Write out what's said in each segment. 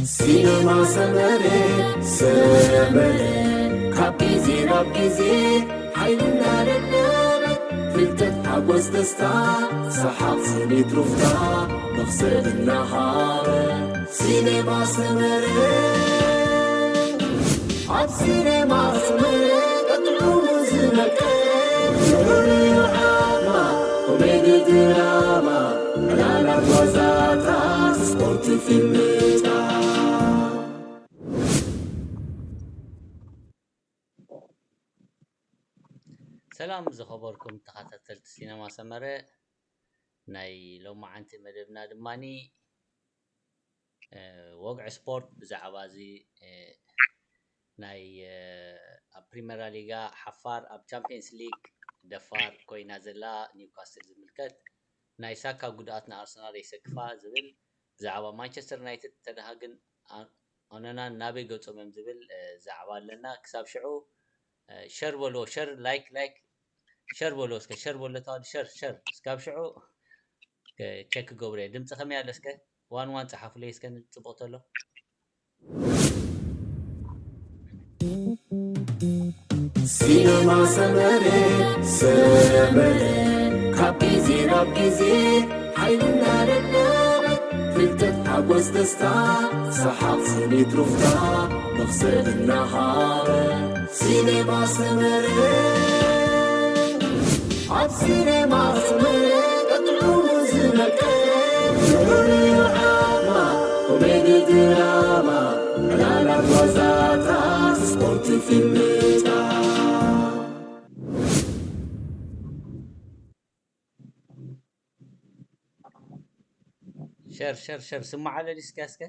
ሲነማ ሰመረ ሰመረ ካብ ግዜ ናብ ግዜ ሓይልና ደደበ ፍልጠት ሓጎስ ደስታ ሰሓቕ ስኒት ሩፍታ መኽሰብ እናሃበ ሲነማ ሰመረ ኣብ ሲነማ ሰመረ ቀጥዑ ዝመቀ ዑርዩ ዓማ ኮሜዲ ድራማ ዕላላት ዋዛታት ስፖርት ፊልምታ ሰላም ዝኸበርኩም ተኸታተልቲ ሲነማ ሰመረ፣ ናይ ሎማዓንቲ መደብና ድማኒ ወግዒ ስፖርት ብዛዕባ እዚ ናይ ኣብ ፕሪመራ ሊጋ ሓፋር ኣብ ቻምፒየንስ ሊግ ደፋር ኮይና ዘላ ኒውካስትል ዝምልከት፣ ናይ ሳካ ጉድኣት ንኣርሰናል የሰክፋ ዝብል፣ ብዛዕባ ማንቸስተር ዩናይትድ ተንሃግን ኦነናን ናበይ ገጾም እዮም ዝብል ዛዕባ ኣለና። ክሳብ ሽዑ ሸር በልዎ፣ ሸር፣ ላይክ፣ ላይክ፣ ሸር በልዎ እስከ፣ ሸር በሎ ተዋዲ፣ ሸር፣ ሸር። እስካብ ሽዑ ቸክ ክገብሮ እየ። ድምፂ ከመይ ኣሎ እስከ? ዋን ዋን ፀሓፉለይ እስከ፣ ንፅቡቕ ተሎ። ሲነማ ሰመረ ሰመረ ካብ ግዜ ናብ ግዜ ሓይልና ደደበ ፍልጠት ሓጎስ ደስታ ሰሓቕ ስኒት ሩፍታ መኽሰብ እናሃበ ሲነማ ሰመረ ኣብ ሲነማ ሰመረ ቀጥዑ ዝመቀ ዑርዩ ዓማ ኮሜዲ ድራማ ዕላላት ዋዛታት ስፖርት ፊልምታ ሸር ሸር ሸር ስማዕ ኣሎ ዲስካ እስከ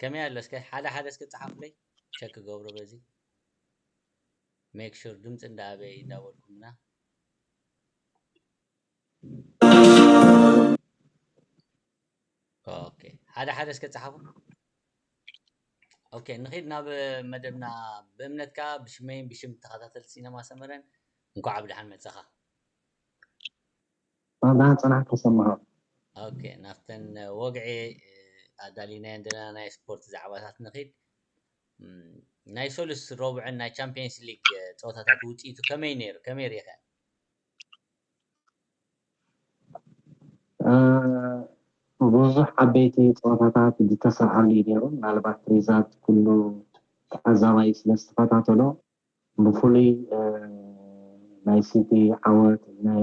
ከመይ ኣሎ እስከ ሓደ ሓደ እስከ ጸሓፉለይ ቸክ ገብሮ በዚ ሜክ ሹር ድምፂ እንዳኣበይ እንዳበልኩምና ኦኬ ሓደ ሓደ እስከ ጸሓፉ ኦኬ ንኺድ ናብ መደብና ብእምነትካ ብሽመይን ብሽም ተኸታተልቲ ሲነማ ሰመረን እንኳዕ ብድሓን መጸኻ ብድሓን ጸናሕካ ሰማሃር ኦኬ ናብተን ወግዒ ኣዳሊናየን ዘለና ናይ ስፖርት ዛዕባታት ንኺድ ናይ ሶሉስ ረቡዕን ናይ ቻምፒየንስ ሊግ ፀወታታት ውፅኢቱ ከመይ ነይሩ ከመይ ሪኢኸ ብዙሕ ዓበይቲ ፀወታታት ዝተሰርሓሉ እዩ ነይሩ ምናልባት ሪዛልት ኩሉ ተዓዛባይ ስለ ዝተኸታተሎ ብፍሉይ ናይ ሲቲ ዓወት ናይ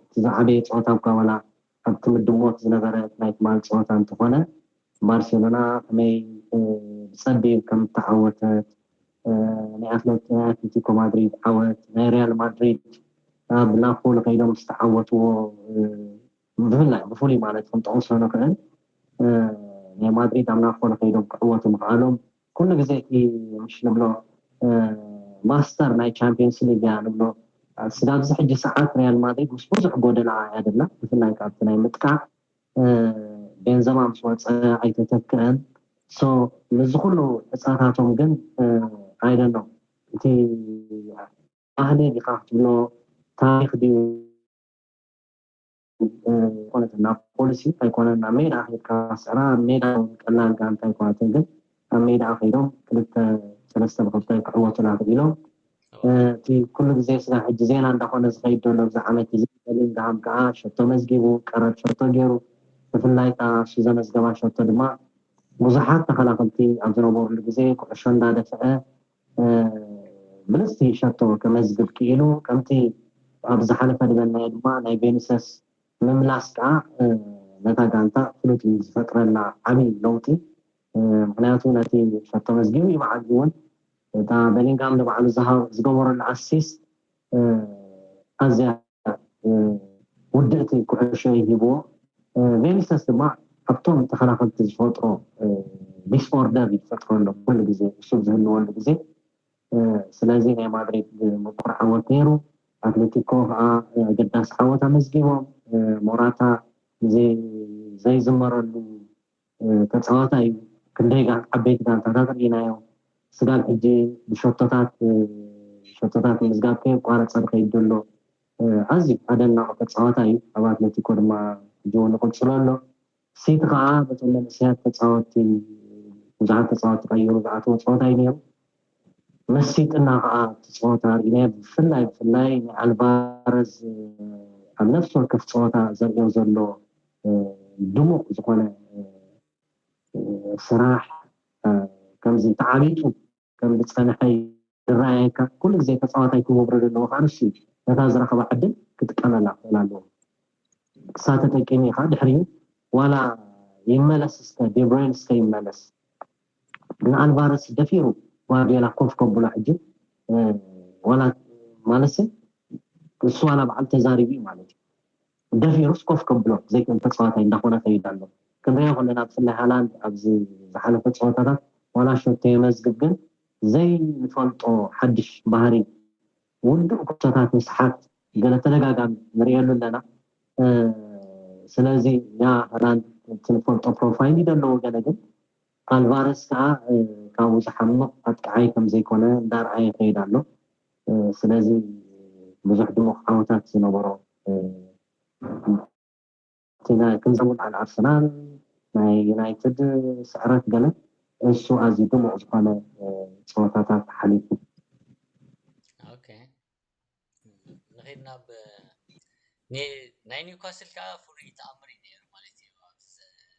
እቲ ዝዓበየ ፀወታ እኳ ዋላ ኣብቲ ምድብ ሞት ዝነበረ ናይ ትማል ፀወታ እንተኾነ ባርሴሎና ከመይ ብፀቢብ ከም እተዓወተት ናይ ኣትሌቲኮ ማድሪድ ዓወት ናይ ሪያል ማድሪድ ኣብ ናፖሊ ከይዶም ዝተዓወትዎ ብፍላይ ብፍሉይ ማለት ክንጠቕሶ ንኽእል ናይ ማድሪድ ኣብ ናፖሊ ከይዶም ክዕወቱ ምኽኣሎም ኩሉ ግዜ እቲ ምሽ ንብሎ ማስተር ናይ ቻምፒየንስ ሊግ እያ ንብሎ ስጋብ እዚ ሕጂ ሰዓት ሪያል ማድሪድ ምስ ብዙሕ ጎደላ እያ ደላ ብፍላይ ካብቲ ናይ ምጥቃዕ ቤንዘማ ምስ ወፀ ኣይተተክአን ሶ ነዚ ኩሉ ዕፃታቶም ግን ኣይደኖ እቲ ባህሊ ዲኻ ክትብሎ ታሪክ ድዩ ዝኾነት ናብ ፖሊሲ ኣይኮነን ናብ ሜዳ ከይድካ ስዕራ ኣብ ሜዳ ቀላል ጋንታ ኣይኮነትን ግን ኣብ ሜዳ ከይዶም ክልተ ሰለስተ ብክልተ ክዕወቱላ ክኢሎም እቲ ኩሉ ግዜ ስጋ ሕጂ ዜና እንዳኾነ ዝኸይድ ዘሎ ብዚ ዓመት እዚ በሊንግሃም ከዓ ሸቶ መዝጊቡ ቀረብ ሸቶ ገይሩ ብፍላይ ከዓ እሱ ዘመዝገባ ሸቶ ድማ ብዙሓት ተኸላኸልቲ ኣብ ዝነበሩሉ ግዜ ኩዕሾ እንዳደፍዐ ብልፅቲ ሸቶ ከመዝግብ ክኢሉ ከምቲ ኣብ ዝሓለፈ ዝበልናዮ ድማ ናይ ቬኒሰስ ምምላስ ከዓ ነታ ጋንታ ፍሉጥ እዩ ዝፈጥረላ ዓብዪ ለውጢ ምክንያቱ ነቲ ሸቶ መዝጊቡ እዩ በዓል እውን እታ በሊንጋም ንባዕሉ ዝገበረሉ ኣሲስት ኣዝያ ውድእቲ ኩዕሾ ይሂብዎ ቬኒሰስ ድማ ኣብቶም ተኸላኸልቲ ዝፈጥሮ ዲስኦርደር ይፈጥረሎም ኩሉ ግዜ እሱ ዝህልወሉ ግዜ ስለዚ ናይ ማድሪድ ምቁር ዓወት ነይሩ ኣትሌቲኮ ከዓ ኣገዳሲ ዓወት ኣመዝጊቦም ሞራታ ዘይዝመረሉ ተፃዋታ እዩ ክንደይ ዓበይቲ ጋንታታት ርኢናዮ ስጋብ ሕጂ ብሸቶታት ሸቶታት ምዝጋብ ከየቋረፀ ዝኸይድ ዘሎ ኣዝዩ ኣደናቂ ተፃዋታ እዩ ኣብ ኣትሌቲኮ ድማ ሕጂ እውን ይቕፅሎ ኣሎ ሲቲ ከዓ በቶም መንእሰያት ተፃወቲ ብዙሓት ተፃወቲ ቀይሩ ዝኣተወ ፀወታ እዩ ነይሩ። መሲጥና ከዓ እቲ ፀወታ ርኢናዮ። ብፍላይ ብፍላይ ናይ ኣልቫረዝ ኣብ ነፍሲ ወከፍ ፀወታ ዘርእዮ ዘሎ ድሙቕ ዝኾነ ስራሕ ከምዚ ተዓቢጡ ከም ዝፀንሐ ይረኣየካ። ኩሉ ግዜ ተፃዋታይ ክገብሮ ዘለዎ ከዓ ንሱ እዩ። ነታ ዝረኸባ ዕድል ክጥቀመላ ክኽእል ኣለዎ። ክሳ ተጠቂሙ ኢኻ ድሕሪኡ ዋላ ይመለስ እስከ ዴብሮይን እስከ ይመለስ ንኣልቫረስ ደፊሩ ጓርዲዮላ ኮፍ ከብሎ ሕጂ ዋላ ማለት እሱ ዋላ በዓል ተዛሪቡ እዩ ማለት እዩ። ደፊሩስ ኮፍ ከብሎ ዘይክእል ተፃዋታይ እንዳኾነ ከይድ ኣሎ። ክንሪኦ ከለና ብፍላይ ሃላንድ ኣብዚ ዝሓለፈ ፀወታታት ዋላ ሸቶ የመዝግብ ግን ዘይንፈልጦ ሓድሽ ባህሪ ውዱእ ኩርቶታት ምስሓት ገለ ተደጋጋሚ ንሪእየሉ ኣለና። ስለዚ ያ ሃላንድ እቲ ንፈልጦ ፕሮፋይል እዩ ዘለዎ ገለ ግን ኣልቫረስ ከዓ ካብኡ ዝሓምቕ ኣጥቃዓይ ከም ዘይኮነ እንዳርኣየ ይኸይድ ኣሎ። ስለዚ ብዙሕ ድሙቕ ዓወታት ዝነበሮ እቲ ናይ ክንዘቡን ኣል ኣርሰናል ናይ ዩናይትድ ስዕረት ገለ እሱ ኣዝዩ ድሙቕ ዝኾነ ፀወታታት ሓሊፉ። ኦኬ ንኸይድ ናብ ናይ ኒውካስል ከዓ ፍሉይ ተኣምር እዩ ነይሩ ማለት እዩ። ኣብዚ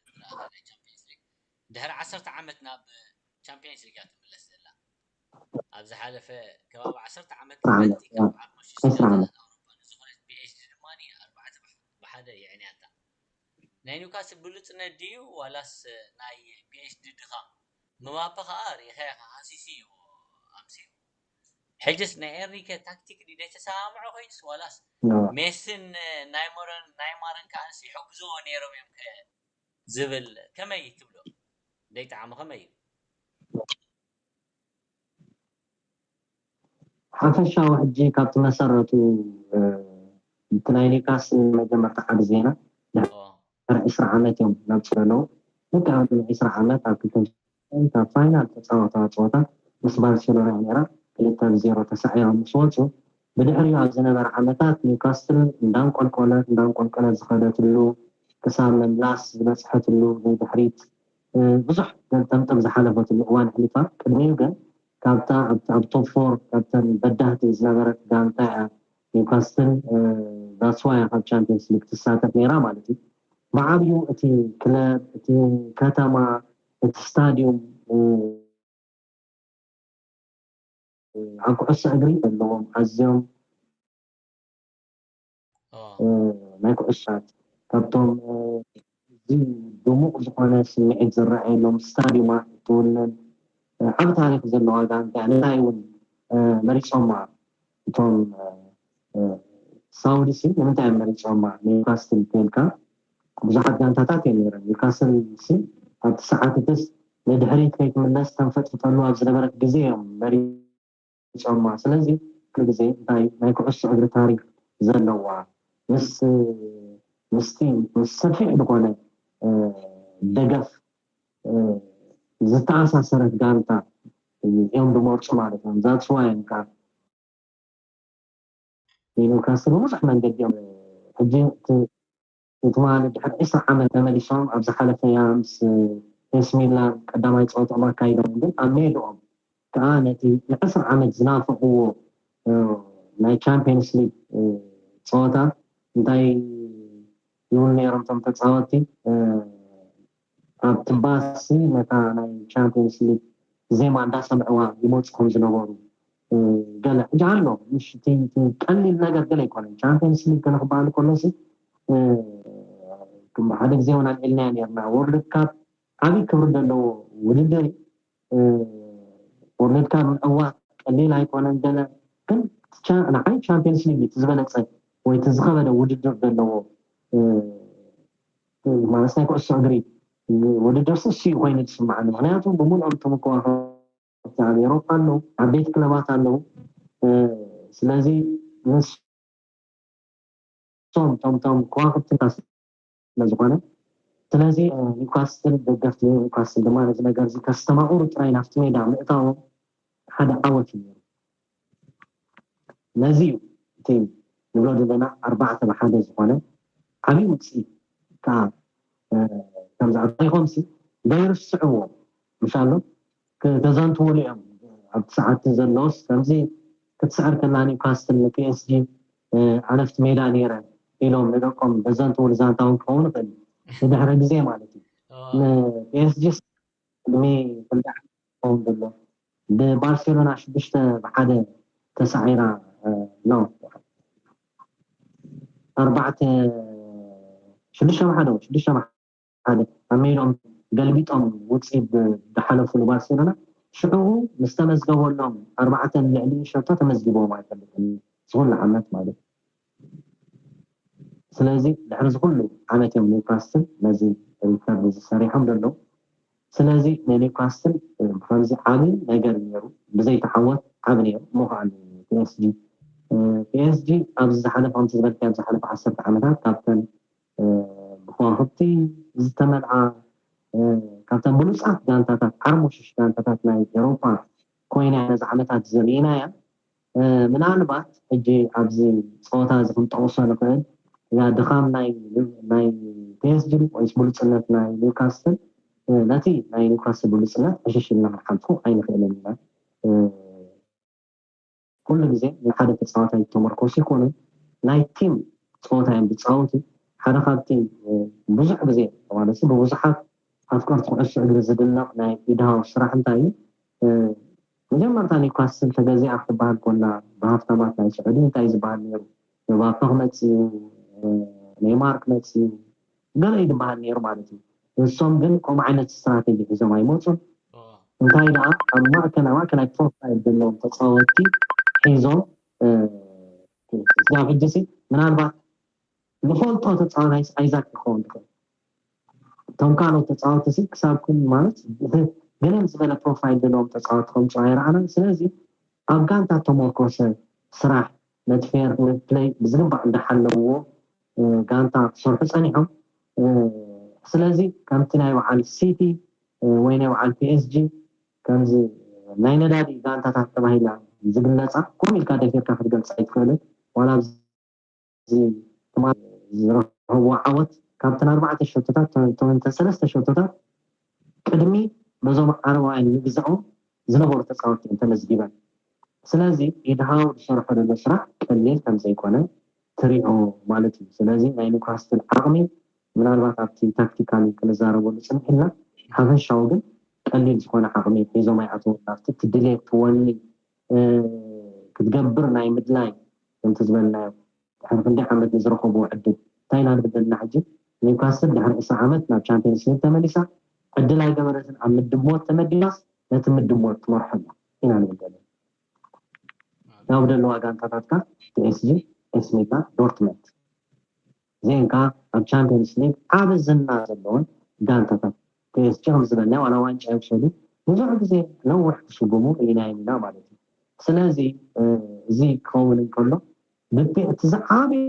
ዝረኣኻ ናይ ቻምፒየንስ ሊግ ድሕሪ ዓሰርተ ዓመት ናብ ቻምፒየንስ ሊግ እያ ትምለስ ዘላ። ኣብ ዝሓለፈ ከባቢ ዓሰርተ ዓመት ሓንቲ ካብ ዓርሞሽ ዝኮነት ፒኤስጂ ድማ ኣርባዕተ ብሓደ የዕንያታ። ናይ ኒውካስል ብሉፅነት ድዩ ዋላስ ናይ ፒኤስጂ ድኻም? ምባፔ ከዓ ርኢኻ ኢኻ ሃሲሲ እዩ ኣምሲሉ። ሕጅስ ናይ ኤንሪኬ ታክቲክ ድዩ ዘይተሰማምዖ ኮይኑስ ዋላስ ሜስን ናይማርን ናይማርን ከዓንስ ይሕግዝዎ ነይሮም እዮም ከ ዝብል ከመይ ትብሎ? ደይጠዓሞ ከመይ እዩ? ሓፈሻዊ ሕጂ ካብቲ መሰረቱ እቲ ናይ ኒውካስል መጀመርታ ዓቢ ዜና ድሕሪ ዕስራ ዓመት እዮም ናብ ዘለዉ ልክዕ ቅድሚ ዕስራ ዓመት ኣብ ክልተ ካብ ፋይናል ተፃወታ ፀወታ ምስ ባርሴሎና ነራ ክልተ ብዜሮ ተሳዒሮም ምስ ወፁ ብድሕሪኡ ኣብ ዝነበረ ዓመታት ኒውካስትል እንዳንቆልቆለት እንዳንቆልቆለት ዝኸደትሉ ክሳብ ምምላስ ዝበፅሐትሉ ናይ ድሕሪት ብዙሕ ገልጠምጠም ዝሓለፈትሉ እዋን ኣሕሊፋ ቅድሚኡ ግን ካብታ ኣብ ቶፕ ፎር ካብተን በዳህቲ ዝነበረት ጋንታ እያ ኒውካስትል ዳስዋያ ካብ ቻምፒየንስ ሊግ ትሳተፍ ነይራ ማለት እዩ። ብዓብዩ እቲ ክለብ እቲ ከተማ እቲ ስታዲዩም ኣብ ኩዕሶ እግሪ ዘለዎም ኣዝዮም ናይ ኩዕሶት ካብቶም እዚ ድሙቕ ዝኾነ ስምዒት ዝረኣየሎም ስታዲዩማት እትውንን ዓቢ ታሪክ ዘለዋ ጋንታ እንታይ እውን መሪፆማ እቶም ሳውዲ ሲ ንምንታይ እዮም መሪፆማ ኒውካስትል ተልካ ብዙሓት ጋንታታት እዮም ነይረን ኒውካስትል ሲ ኣብቲ ሰዓትትስ ንድሕሪት ከይትምለስ ተንፈጥፍጠሉ ኣብ ዝነበረት ግዜ እዮም መሪፆማ ስለዚ ኩሉ ግዜ እንታይ ናይ ኩዕሶ እግሪ ታሪክ ዘለዋ ምስ ምስቲ ምስ ሰፊሕ ዝኾነ ደገፍ ዝተኣሳሰረት ጋንታ እዮም ዝመርፁ ማለት እዮም that's why እዮም ከዓ ኒውካስል ብብዙሕ መንገዲ እዮም ሕጂ ትማሊ ድሕሪ ዕስራ ዓመት ተመሊሶም ኣብ ዝሓለፈ እያ ምስ ኤስ ሚላን ቀዳማይ ፀወትኦም ኣካይዶም ግን ኣብ ሜድኦም ከዓ ነቲ ንዕስራ ዓመት ዝናፈቅዎ ናይ ቻምፒየንስ ሊግ ፀወታ እንታይ ይብሉ ነይሮም እቶም ተፃወቲ ኣብ ትንባሲ ነታ ናይ ቻምፒየንስ ሊግ ዜማ እንዳሰምዕዋ ይመፁ ከም ዝነበሩ ገለ ሕጂ ኣሎ ምሽ ቀሊል ነገር ገለ ኣይኮነን ቻምፒየንስ ሊግ ገለ ክበሃል ከሎ ሓደ ግዜ እውን ኣልዒልናዮ ነርና ወርልድ ካፕ ዓብይ ክብሪ ዘለዎ ውድድር ወርልድ ካፕ ምዕዋት ቀሊል ኣይኮነን ገለ ግን ንዓይ ቻምፒየንስ ሊግ እቲ ዝበለፀ ወይ እቲ ዝኸበደ ውድድር ዘለዎ ማለት ናይ ኩዕሶ እግሪ ውድድር ስስ ኮይኑ ዝስማዓኒ ምክንያቱ ብምልኦም ተምኮዋኸ ኣብ ኤሮፓ ኣለዉ ዓበይቲ ክለባት ኣለዉ ስለዚ ንሶም ቶም ቶም ከዋክብትና ስለዝኾነ ስለዚ ኒውካስትል ደገፍቲ ኒውካስትል ድማ ነዚ ነገር እዚ ከስተማቕሩ ጥራይ ናብቲ ሜዳ ምእታዎም ሓደ ዓወት እዩ ነይሩ ነዚ እዩ እቲ ንብሎ ዘለና ኣርባዕተ ብሓደ ዝኾነ ዓብዪ ውፅኢት ከዓ ታሪኾም ሲ ዘይርስዕዎ ምሻሎ ተዘንትውሉ እዮም። ኣብቲ ሰዓት ዘለውስ ከምዚ ክትስዕር ከላ ኒውካስትል ንፒኤስጂ ዓነፍቲ ሜዳ ነይረ ኢሎም ንደቆም ዘዘንትውሉ ዛንታ እውን ክኸውን ይኽእል እዩ። ብድሕሪ ግዜ ማለት እዩ። ንፒኤስጂ ቅድሚ ክልተ ዓመት ክኸውን ዘሎ ብባርሴሎና ሽዱሽተ ብሓደ ተሳዒራ ነው ኣርባዕተ ሽዱሽተ ብሓደ ሽዱሽተ ብሓደ ኣብ ሜዶም ገልቢጦም ውፅኢት ዝሓለፉ ንባርሴሎና ሽዑ ምስ ተመዝገበሎም ኣርባዕተ ልዕሊ ሸቶ ተመዝጊቦም ኣይፈልጥን ዝኩሉ ዓመት ማለት ስለዚ ድሕሪ ዝኩሉ ዓመት እዮም ኒውካስትል ነዚ ሪከርድ ዝሰሪሖም ዘለዉ ስለዚ ንኒውካስትል ብከምዚ ዓቢ ነገር ነይሩ ብዘይተዓወት ዓቢ ነይሩ እሞ ከዓ ፒኤስጂ ፒኤስጂ ኣብዚ ዝሓለፈ ከምቲ ዝበልካ ኣብ ዝሓለፈ ዓሰርተ ዓመታት ካብተን ብከዋክብቲ ዝተመልዓ ካብተን ብሉፃት ጋንታታት ዓርሞሽሽ ጋንታታት ናይ ኤሮፓ ኮይና ነዚ ዓመታት ዘርእናያ ምናልባት ሕጂ ኣብዚ ፀወታ እዚ ክንጠቕሶ ንኽእል ያ ድኻም ናይ ናይ ፒኤስጂ ወይስ ብሉፅነት ናይ ኒውካስትል ነቲ ናይ ኒውካስትል ብሉፅነት ዕሽሽ ኢልና ክንሓልፎ ኣይንኽእልን ኢና ኩሉ ግዜ ንሓደ ተፃዋታይ ተመርኮስ ይኮኑ ናይ ቲም ፀወታ እዮም ዝፃወቱ ሓደ ካብ ቲም ብዙሕ ግዜ ማለት ብብዙሓት ኣፍቀርቲ ኩዕሶ እግሪ ዝድነቕ ናይ ኢድሃው ስራሕ እንታይ እዩ መጀመርታ ኒውካስትል ተገዚኣ ክትበሃል ኮላ ብሃፍታማት ናይ ስዑዲ እንታይ ዝበሃል ነይሩ ምባፔ ክመፅእ እዩ ኔይማር ክመፅእ እዩ ገለ እዩ ዝበሃል ነይሩ ማለት እዩ ንሶም ግን ከምኡ ዓይነት ስትራቴጂ ሒዞም ኣይመፁን እንታይ ደኣ ኣብ ማእከል ኣብ ማእከላይ ፕሮፋይል ዘለዎም ተፃወትቲ ሒዞም ስጋብ ሕጂ ምናልባት ንፈልጦ ተፃዋታይ ኣይዛክ ክኸውን ይኽእል እቶም ካልኦት ተፃወትቲ ክሳብ ኩሉ ማለት ገለን ዝበለ ፕሮፋይል ዘለዎም ተፃወትቲ ከምፅኡ ኣይረኣናን ስለዚ ኣብ ጋንታ ተመርኮሰ ስራሕ ነቲ ፌር ፕለይ ብዝግባእ እንዳሓለውዎ ጋንታ ክሰርሑ ፀኒሖም ስለዚ ከምቲ ናይ በዓል ሲቲ ወይ ናይ በዓል ፒኤስጂ ከምዚ ናይ ነዳዲ ጋንታታት ተባሂላ ዝግለፃ ከምኡ ኢልካ ደፊርካ ክትገልፃ ኣይትኽእልን ዋላ ዝረኸብዎ ዓወት ካብተን ኣርባዕተ ሸቶታት ተን ሰለስተ ሸቶታት ቅድሚ በዞም ዓረባውያን ምግዝኦም ዝነበሩ ተፃወትቲ እየን ተመዝጊበን ስለዚ ኢድሃው ዝሰርሖ ዘሎ ስራሕ ቀሊል ከምዘይኮነ ትሪኦ ማለት እዩ ስለዚ ናይ ኒውካስትል ዓቕሚ ምናልባት ኣብቲ ታክቲካሊ ክንዛረበሉ ፅንሕ ኢልና ሓፈሻዊ ግን ቀሊል ዝኾነ ዓቕሚ ሒዞም ኣይኣተውን ናብቲ እቲ ድሌት ትወኒ ክትገብር ናይ ምድላይ ከምቲ ዝበልናዮ ድሕሪ ክንደይ ዓመት ንዝረኸብዎ ዕድል እንታይ ኢና ንብል ዘለና ሕጂ ኒውካስትል ድሕሪ ዕስራ ዓመት ናብ ቻምፒየንስ ሊግ ተመሊሳ ዕድል ኣይገበረትን ኣብ ምድብ ሞት ተመዲባስ ነቲ ምድብ ሞት ትመርሖ ኣላ ኢና ንብል ዘለና ናብ ዘለዋ ጋንታታትካ ፒኤስጂ ኤስ ሚላን ዶርትመንድ እዚአን ከዓ ኣብ ቻምፒየንስ ሊግ ዓቢ ዝና ዘለወን ጋንታታት ፒኤስጂ ከም ዝበልና ዋላ ዋንጫ ይውሰዱ ብዙሕ ግዜ ነዊሕ ክስጉሙ ርኢናዮም ኢና ማለት እዩ ስለዚ እዚ ክኸውን እንከሎ ብቲ እቲ ዝዓበየ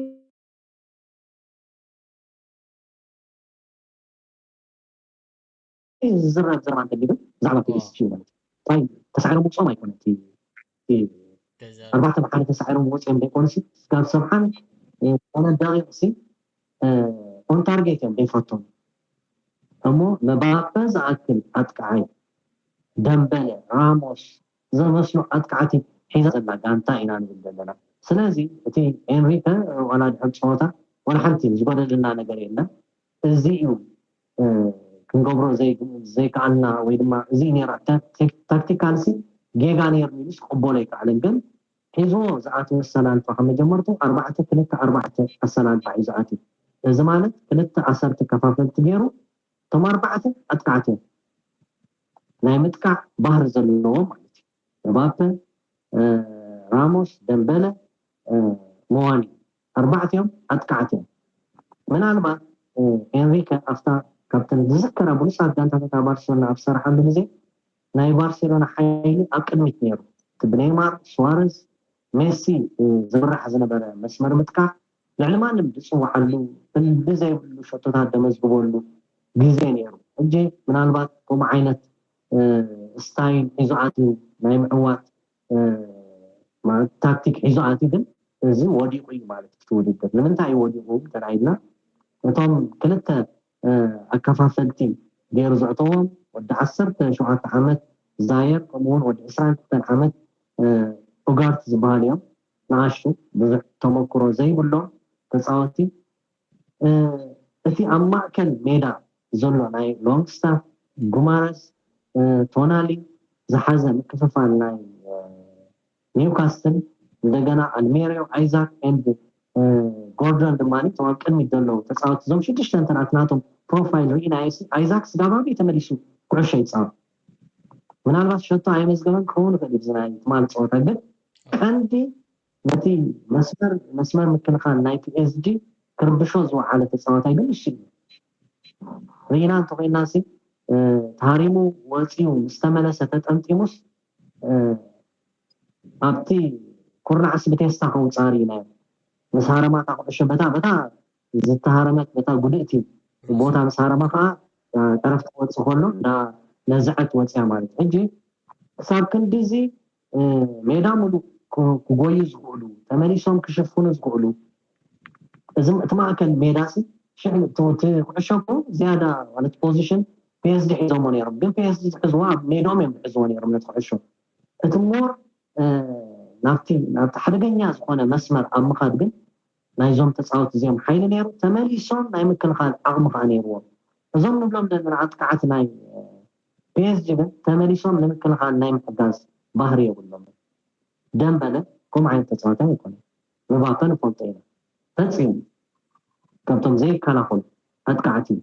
ዝዝረብ ዘረባ እንተሊሉ ብዛዕባ ፒኤስጂ ማለት እዩ ተሳዒሮም ውፅኦም ኣይኮነ ኣርባዕተ ብሓደ ተሳዒሮም ወፂኦም ዘይኮነሲ ስጋብ ሰብሓን ኮነ ደቂቕ ሲ ኦን ታርጌት እዮም ዘይፈቶም እሞ መባበ ዝኣክል ኣጥቃዓይ ደምበለ ራሞስ ዝመስሉ ኣጥቃዕቲ ሒዛ ዘላ ጋንታ ኢና ንብል ዘለና ስለዚ እቲ ኤንሪከ ዋላ ድሕር ፀወታ ዋላ ሓንቲ ዝጎደልና ነገር የለን እዚ እዩ ክንገብሮ ዘይከኣልና ወይ ድማ እዚ ነራ ታክቲካል ሲ ጌጋ ነይሩ ኢሉስ ክቕበሎ ኣይከኣለን ግን ሒዝዎ ዝኣተወ ኣሰላልፋ ካብ መጀመርቱ ኣርባዕተ ክልተ ኣርባዕተ ኣሰላልፋ እዩ ዝኣትዩ እዚ ማለት ክልተ ኣሰርቲ ከፋፈልቲ ገይሩ እቶም ኣርባዕተ ኣጥቃዕቲ እዮም ናይ ምጥቃዕ ባህሪ ዘለዎ ማለት እዩ መባተ ራሞስ ደምበለ መዋኒ ኣርባዕቲኦም ኣጥቃዕቲ እዮም ምናልባት ኤንሪከ ኣብታ ካብተን ዝዝከራ ብሉፃት ጋንታታት ኣብ ባርሴሎና ኣብ ዝሰርሓሉ ግዜ ናይ ባርሴሎና ሓይሊ ኣብ ቅድሚት ነይሩ እቲ ብኔይማር ስዋረዝ ሜሲ ዝምራሕ ዝነበረ መስመር ምጥቃዕ ልዕሊ ማንም ዝፅዋዓሉ ክንዲ ዘይብሉ ሸቶታት ዘመዝግበሉ ግዜ ነይሩ ሕጂ ምናልባት ከምኡ ዓይነት ስታይል ሒዙ ኣትዩ ናይ ምዕዋት ማለት ታክቲክ ሒዙ ኣትዩ ግን እዚ ወዲቑ እዩ ማለት እቲ ውድድር ንምንታይ እዩ ወዲቑ እንተኢልና እቶም ክልተ ኣከፋፈልቲ ገይሩ ዘእተዎም ወዲ ዓሰርተ ሸውዓተ ዓመት ዛየር፣ ከምኡውን ወዲ ዕስራን ክልተን ዓመት ኡጋርት ዝበሃሉ እዮም። ንኣሽቱ ብዙሕ ተመክሮ ዘይብሎም ተፃወቲ። እቲ ኣብ ማእከል ሜዳ ዘሎ ናይ ሎንግስታፍ፣ ጉማረስ፣ ቶናሊ ዝሓዘ ምክፍፋል ናይ ኒውካስትል፣ እንደገና ኣልሜሪዮ፣ ኣይዛክ ኤንድ ጎርዶን ድማ እቶም ኣብ ቅድሚት ዘለዉ ተፃወቲ፣ እዞም ሽዱሽተ እንተናት ናቶም ፕሮፋይል ርኢናዮ፣ ኣይዛክ ስጋብ ኣበይ ተመሊሱ ኩዕሾ ይፃወት? ምናልባት ሸቶ ኣየመዝገበን ክኸውን ይኽእል እዩ፣ ናይ ትማሊ ፀወታ ግን ቀንዲ ነቲ መስመር መስመር ምክልኻል ናይ ፒኤስጂ ክርብሾ ዝወዓለ ተፃዋታይ ግን ንሱ እዩ። ርኢና እንተኮይና ሲ ተሃሪሙ ወፂኡ ምስ ተመለሰ ተጠምጢሙስ ኣብቲ ኩርናዕስ ብቴስታ ከውፃእ ርኢናዮ። ምስ ሃረማታ ኩዕሾ በታ በታ ዝተሃረመት በታ ጉድእቲ ቦታ ምስ ሃረማ ከዓ ጠረፍ ትወፅእ ከሎ ነዝዐት ወፅያ ማለት ሕጂ ክሳብ ክንዲዚ ሜዳ ሙሉ ክጎዩ ዝኽእሉ፣ ተመሊሶም ክሽፍኑ ዝኽእሉ፣ እዚ እቲ ማእከል ሜዳ ሲ ሽሕ እቲ ኩዕሾ እኮ ዝያዳ ማለት ፖዚሽን ፒኤስጂ ሒዞሞ ነይሮም፣ ግን ፒኤስጂ ዝሕዝዋ ኣብ ሜድኦም እዮም ዝሕዝዎ ነይሮም ነቲ ኩዕሾ። እቲ ሞር ናብቲ ናብቲ ሓደገኛ ዝኾነ መስመር ኣብ ምኻድ ግን ናይዞም ተፃወቲ እዚኦም ሓይሊ ነይሩ፣ ተመሊሶም ናይ ምክልኻል ዓቕሚ ከዓ ነይርዎም። እዞም ንብሎም ዘለና ኣጥቃዕቲ ናይ ፒኤስጂ ግን ተመሊሶም ንምክልኻል ናይ ምሕጋዝ ባህሪ የብሎም። ደምበለ ከምኡ ዓይነት ተፃዋታይ ኣይኮነ። ምባፐ ንፈልጦ ኢና ፈፂሙ ካብቶም ዘይከላኸሉ ኣጥቃዕቲ እዩ።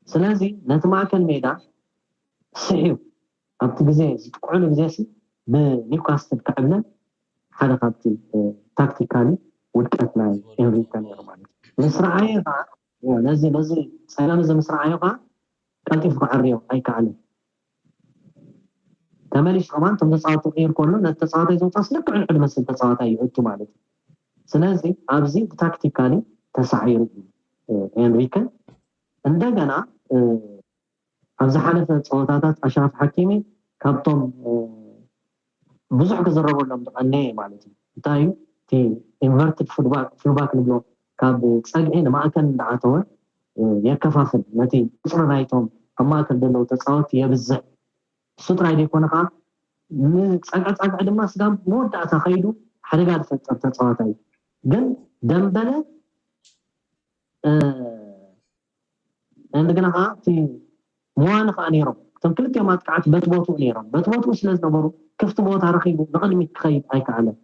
ስለዚ ነቲ ማእከል ሜዳ ስሕዩ ኣብቲ ግዜ ዝጥቅዕሉ ግዜ ሲ ብኒውካስትል ክዕብለን ሓደ ካብቲ ታክቲካሊ ውድቀት ናይ ኤንሪከ ነይሩ ማለት እዩ። ምስ ረኣየ ከዓ ነዚ ነዚ ፀገም እዚ ምስ ረኣዮ ከዓ ቀልጢፉ ክዓርዮ ኣይከኣልን። ተመሊሱ ከማን እቶም ተፃወቲ ክቕይር ከሎ ነቲ ተፃዋታይ ዘውፃስ ልክዕ ንዕድ መስል ተፃዋታይ ይእቱ ማለት እዩ። ስለዚ ኣብዚ ብታክቲካሊ ተሳዒሩ እዩ ኤንሪከ። እንደገና ኣብ ዝሓለፈ ፀወታታት ኣሽራፍ ሓኪሚ ካብቶም ብዙሕ ክዝረበሎም ዝቐነየ ማለት እዩ። እንታይ እዩ እቲ ኢንቨርትድ ፉልባክ ንብሎ፣ ካብ ፀግዒ ንማእከል እንዳኣተወ የከፋፍል፣ ነቲ ቁፅሪ ናይቶም ኣብ ማእከል ዘለዉ ተፃወቲ የብዝሕ። እሱ ጥራይ ዘይኮነ ከዓ ንፀግዒ ፀግዒ ድማ ስጋብ መወዳእታ ከይዱ ሓደጋ ዝፈጥር ተፃዋታይ እዩ። ግን ደምበለ እንደገና ከዓ እቲ መዋኒ ከዓ ነይሮም። እቶም ክልቲኦም ኣጥቃዕቲ በቲ ቦትኡ ነይሮም። በቲ ቦትኡ ስለ ዝነበሩ ክፍቲ ቦታ ረኺቡ ንቕድሚት ክኸይድ ኣይከኣለን።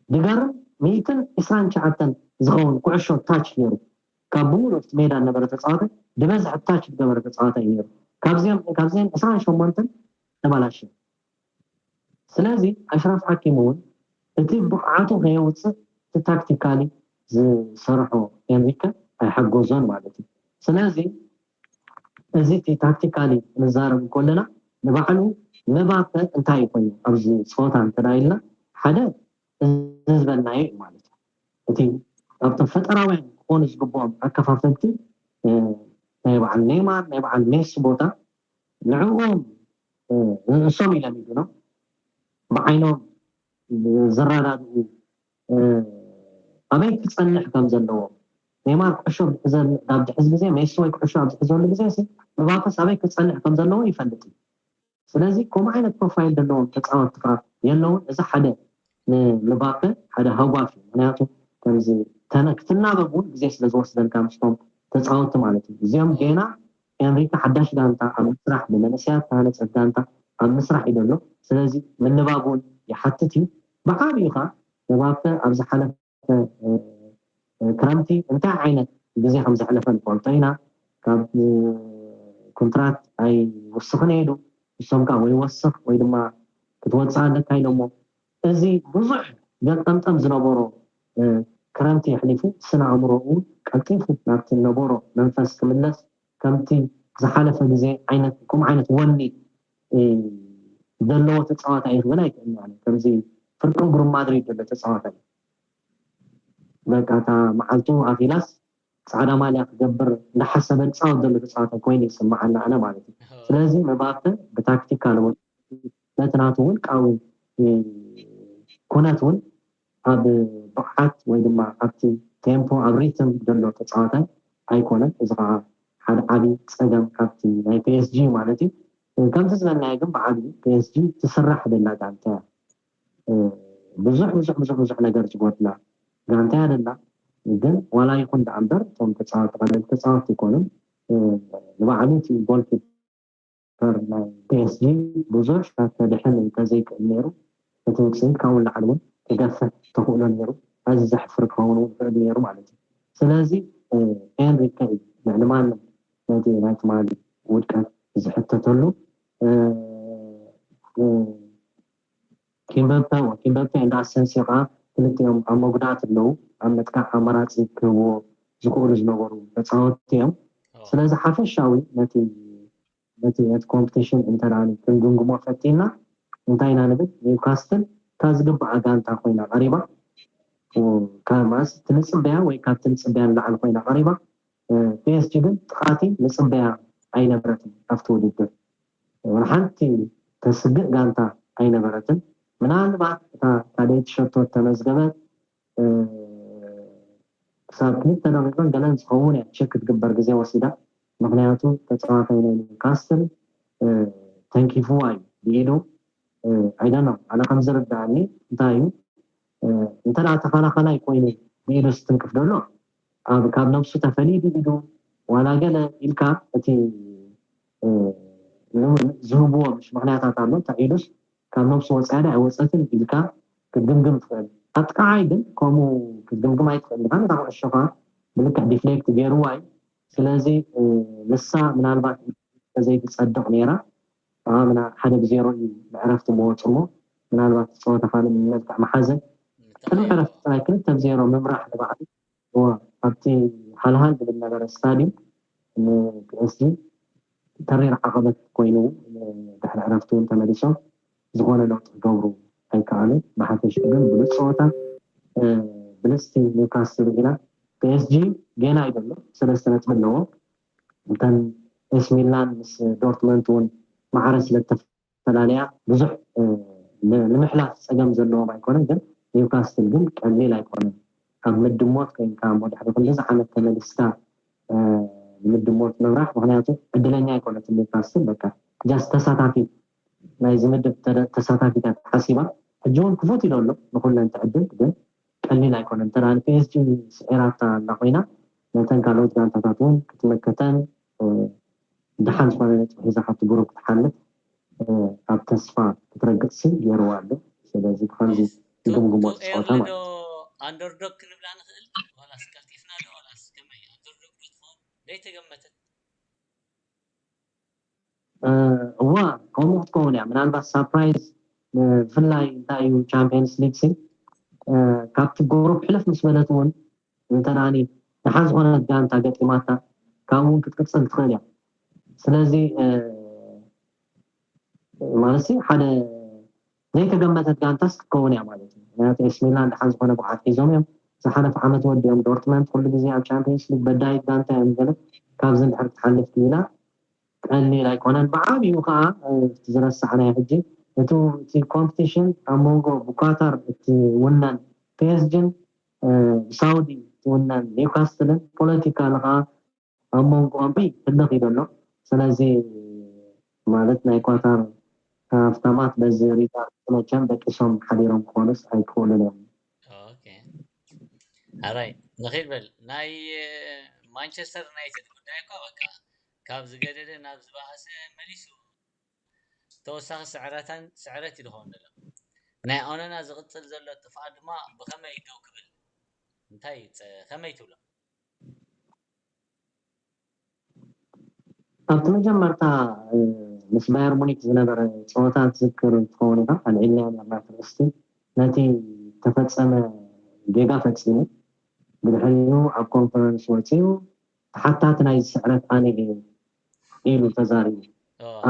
ድገርም ሚእትን ዕስራን ትሽዓተን ዝኸውን ኩዕሾ ታች ገይሩ ካብ ብምሉእ እቲ ሜዳ ዝነበረ ተፃዋታይ ዝበዝሐ ታች ዝገበረ ተፃዋታይ ነይሩ። ካብዚኦም ካብዚኦም ዕስራን ሸሞንተን ተባላሽዮም። ስለዚ ኣሽራፍ ሓኪም እውን እቲ ብቕዓቱ ከየውፅእ እቲ ታክቲካሊ ዝሰርሖ ኤንሪከ ኣይሓገዞን ማለት እዩ። ስለዚ እዚ እቲ ታክቲካሊ ክንዛረብ እንከለና ንባዕሉ ምባፐ እንታይ እዩ ኮይኑ ኣብዚ ፀወታ እንተዳ ኢልና ሓደ እዚ ዝበልናዮ እዩ ማለት እዩ። እቲ ኣብቶም ፈጠራውያን ክኾኑ ዝግብኦም ኣከፋፈልቲ ናይ በዓል ኔይማር ናይ በዓል ሜሲ ቦታ ንዕኦም ንሶም ኢሎም ኢሉ ነው ብዓይኖም ዝረዳድኡ ኣበይ ክፀንሕ ከም ዘለዎ ኔማር ኩዕሾ ኣብ ዝሕዘሉ ግዜ ሜሲ ወይ ኩዕሾ ኣብ ዝሕዘሉ ግዜ ምባከስ ኣበይ ክፀንሕ ከም ዘለዎ ይፈልጥ እዩ። ስለዚ ከምኡ ዓይነት ፕሮፋይል ዘለዎም ተፃወትቲ ከዓ የለውን። እዚ ሓደ ንምባከ ሓደ ሃጓፍ እዩ። ምክንያቱ ከምዚ ክትናበብ እውን ግዜ ስለ ዝወስደልካ ምስቶም ተፃወትቲ ማለት እዩ። እዚኦም ጌና ኤንሪካ ሓዳሽ ጋንታ ኣብ ምስራሕ ብመንእሰያት ተሃነፀት ጋንታ ኣብ ምስራሕ እዩ ዘሎ። ስለዚ ምንባብ እውን ይሓትት እዩ። ብዓብዩ ከዓ ምባከ ኣብ ዝሓለፈ ክረምቲ እንታይ ዓይነት ግዜ ከም ዘሕለፈ ንፈልጦ ኢና። ካብ ኮንትራት ኣይወስኽን ኢሉ ንሶም ከዓ ወይ ወስኽ ወይ ድማ ክትወፅእ ኣለካ ኢሎሞ። እዚ ብዙሕ ገጠምጠም ዝነበሮ ክረምቲ የሕሊፉ ስነ ኣእምሮኡ ቀልጢፉ ናብቲ ነበሮ መንፈስ ክምለስ ከምቲ ዝሓለፈ ግዜ ዓይነት ከምኡ ዓይነት ወኒ ዘለዎ ተፃዋታይ እዩ ክብል ኣይክእልን። ከምዚ ፍርቂ ግሩም ማድሪድ ዘሎ ተፃዋታይ በቃ እታ መዓልቱ ኣኺላስ ፃዕዳ ማልያ ክገብር እንዳሓሰበ ዝፃወት ዘሎ ተፃዋታይ ኮይኑ ይስምዓና ኣነ ማለት እዩ። ስለዚ ምባከ ብታክቲካል ነቲ ናቱ ውልቃዊ ኩነት እውን ኣብ ብቕዓት ወይ ድማ ኣብቲ ቴምፖ ኣብ ሪትም ዘሎ ተፃዋታይ ኣይኮነን። እዚ ከዓ ሓደ ዓብዪ ፀገም ካብቲ ናይ ፒኤስጂ ማለት እዩ። ከምቲ ዝበልናዮ ግን ብዓብዪ ፒኤስጂ ትስራሕ ደላ ጋንታ እያ። ብዙሕ ብዙሕ ብዙሕ ብዙሕ ነገር ዝጎድላ ጋንታ እያ ደላ። ግን ዋላ ይኹን ደኣ እምበር እቶም ተፃወቲ ቀለል ተፃወቲ ይኮኑን ንባዕሉ እቲ ጎልኪ ር ናይ ፒኤስጂ ብዙሕ ካብ ከድሕን እንተዘይክእል ነይሩ እቲ ውፅኢት ካብኡ ንላዕሊ እውን ክገፍሕ ተኽእሎ ነይሩ። ኣዚ ዘሕፍር ክኸውን እውን ይኽእል ነይሩ ማለት እዩ። ስለዚ ኤንሪከ እዩ ልዕሊ ማንም ነቲ ናይ ትማሊ ውድቀት ዝሕተተሉ። ኪምበምፐ ኪምበምፐ እንዳ ኣሰንሲዮ ከዓ ክልቲኦም ኣብ መጉዳእቲ ኣለዉ። ኣብ ምጥቃዕ ኣማራፂ ክህብዎ ዝኽእሉ ዝነበሩ ተፃወትቲ እዮም። ስለዚ ሓፈሻዊ ነቲ ነቲ ነቲ ኮምፒቲሽን እንተ ክንግምግሞ ፈቲና እንታይ ኢና ንብል? ኒውካስትል እታ ዝግባኣ ጋንታ ኮይና ቀሪባ፣ ማለት ትንፅበያ ወይ ካብ ትንፅበያ ንላዕሊ ኮይና ቀሪባ። ፒኤስጂ ግን ጥቓቲ ንፅበያ ኣይነበረትን ኣብቲ ውድድር። ወላ ሓንቲ ተስግእ ጋንታ ኣይነበረትን። ምናልባት እታ ካልኣይቲ ሸቶ ተመዝገበት ክሳብ ክልተ ደቂቕን ገለን ዝኸውን እያ ቸክ ክትግበር ግዜ ወሲዳ። ምክንያቱ ተፃዋታይ ናይ ኒውካስትል ተንኪፍዋ እዩ ብኢዱ። ኣይደኖ ኣነ ከም ዝርዳእኒ እንታይ እዩ እንተ ተኸላኸላይ ኮይኑ ብኢዱ ዝትንክፍ ደሎ ኣብ ካብ ነብሱ ተፈልዩ ብኢዱ ዋላ ገለ ኢልካ እቲ ዝህብዎ ምሽ ምክንያታት ኣሎ። እንታይ ኢሉስ ካብ ነብሱ ወፃኢ ዶ ኣይወፀትን ኢልካ ክትግምግም ትኽእል። ኣጥቃዓይ ግን ከምኡ ክትግምግም ኣይትኽእል ኢኻ። ነታ ኩዕሾ ከዓ ብልክዕ ዲፍሌክት ገይርዋ እዩ። ስለዚ ንሳ ምናልባት ተዘይትፀድቕ ነይራ ምና ሓደ ብዜሮ እዩ ብዕረፍቲ መወፁ እሞ ምናልባት ፀወታ ካልእ መልክዕ መሓዘ ቅድሚ ዕረፍቲ ጥራይ ክልተ ብዜሮ ምምራሕ ንባዕሉ ኣብቲ ሃልሃል ዝብል ነበረ ስታዲየም ንፒኤስጂ ተሪር ዓቐበት ኮይኑ ድሕሪ ዕረፍቲ እውን ተመሊሶም ዝኾነ ለውጢ ክገብሩ ኣይከኣሉን። ብሓፈሽኡ ግን ብሉፅ ፀወታ ብልፅቲ ኒውካስትል ኢና። ፒኤስጂ ጌና እዩ ዘሎ ሰለስተ ነጥቢ ኣለዎ። እተን ኤስ ሚላን ምስ ዶርትመንት እውን ማዕረ ስለ ተፈላለያ ብዙሕ ንምሕላፍ ፀገም ዘለዎም ኣይኮነን። ግን ኒውካስትል ግን ቀሊል ኣይኮነን። ካብ ምድሞት ኮይንካ እሞ ድሕሪ ክንደዚ ዓመት ተመሊስካ ንምድሞት ምብራሕ ምክንያቱ ዕድለኛ ኣይኮነትን ኒውካስትል በቃ ጃስት ተሳታፊት ናይዚ ምድብ ተሳታፊታት ሓሲባ ሕጂ እውን ክፉት ኢሉ ኣሎ ንኩለን ትዕድል ግን ቀሊል ኣይኮነን። እንተ ፒኤስጂ ስዒራታ ኣላ ኮይና ነተን ካልኦት ጋንታታት እውን ክትመከተን ድሓን ዝኾነ ነጥቢ ሒዛ ካብቲ ግሩፕ ክትሓልፍ ኣብ ተስፋ ክትረግፅ ሲ ገይርዋ ኣሎ። ስለዚ ብከምዚ ዝግምግሞ ፀወታ ማለት ኣንደርዶግ ክንብላ ንኽእል ዋላስ ቀልጢፍና ዶ ዋላስ ከመይ ኣንደርዶግ ዶ ትኸውን ዘይተገመተት እዋ ከምኡ ክትከውን እያ ምናልባት ሳፕራይዝ ብፍላይ እንታይ እዩ ቻምፒየንስ ሊግ ሲ ካብቲ ግሩፕ ሕልፍ ምስ በለት እውን እንተ ደሓን ዝኾነት ጋንታ ገጢማታ ካብኡ እውን ክትቅፅል ትኽእል እያ። ስለዚ ማለት ሓደ ዘይተገመተት ጋንታስ ክትከውን እያ ማለት እዩ። ምክንያቱ ኤስ ሚላን ደሓን ዝኾነ ብዓት ሒዞም እዮም ዝሓለፈ ዓመት ወዲኦም ዶርትመንት ኩሉ ግዜ ኣብ ቻምፒየንስ ሊግ በዳይት ጋንታ እዮም ገለ ካብዚ እንድሕር ክትሓልፍ ክኢላ ቀሊል ኣይኮነን። ብዓብኡ ከዓ ዝረሳዕናዮ ሕጂ እቲ እቲ ኮምፒቲሽን ኣብ መንጎ ብኳታር እቲ ውነን ፒኤስጂን ብሳውዲ ትውነን ኒውካስትልን ፖለቲካል ከዓ ኣብ መንጎኦም ህልኽ እዩ ዘሎ። ስለዚ ማለት ናይ ኳታር ሃፍታማት በዚ ሪዛልት መቸም በቂሶም ሓዲሮም ክኾኑስ ኣይክኽእሉን እዮም። ኣራይ ንኺድ በል ናይ ማንቸስተር ዩናይትድ ጉዳይ እኳ በቃ ካብ ዝገደደ ናብ ዝበሃሰ መሊሱ ተወሳኺ ስዕረታን ስዕረት እዩ ዝኸውን ዘሎ። ናይ ኦነና ዝቕፅል ዘሎ ጥፍኣት ድማ ብኸመይ ደው ክብል እንታይ ከመይ ትብሎ? ኣብቲ መጀመርታ ምስ ባየር ሙኒክ ዝነበረ ፀወታ ትዝክር እንትኸውን ኢኻ ኣልዒልና ነርና ትርእስቲ ነቲ ተፈፀመ ጌጋ ፈፂሙ ብድሕሪኡ ኣብ ኮንፈረንስ ወፂኡ ተሓታቲ ናይ ዝስዕረት ኣነ እየ ኢሉ ተዛሪቡ።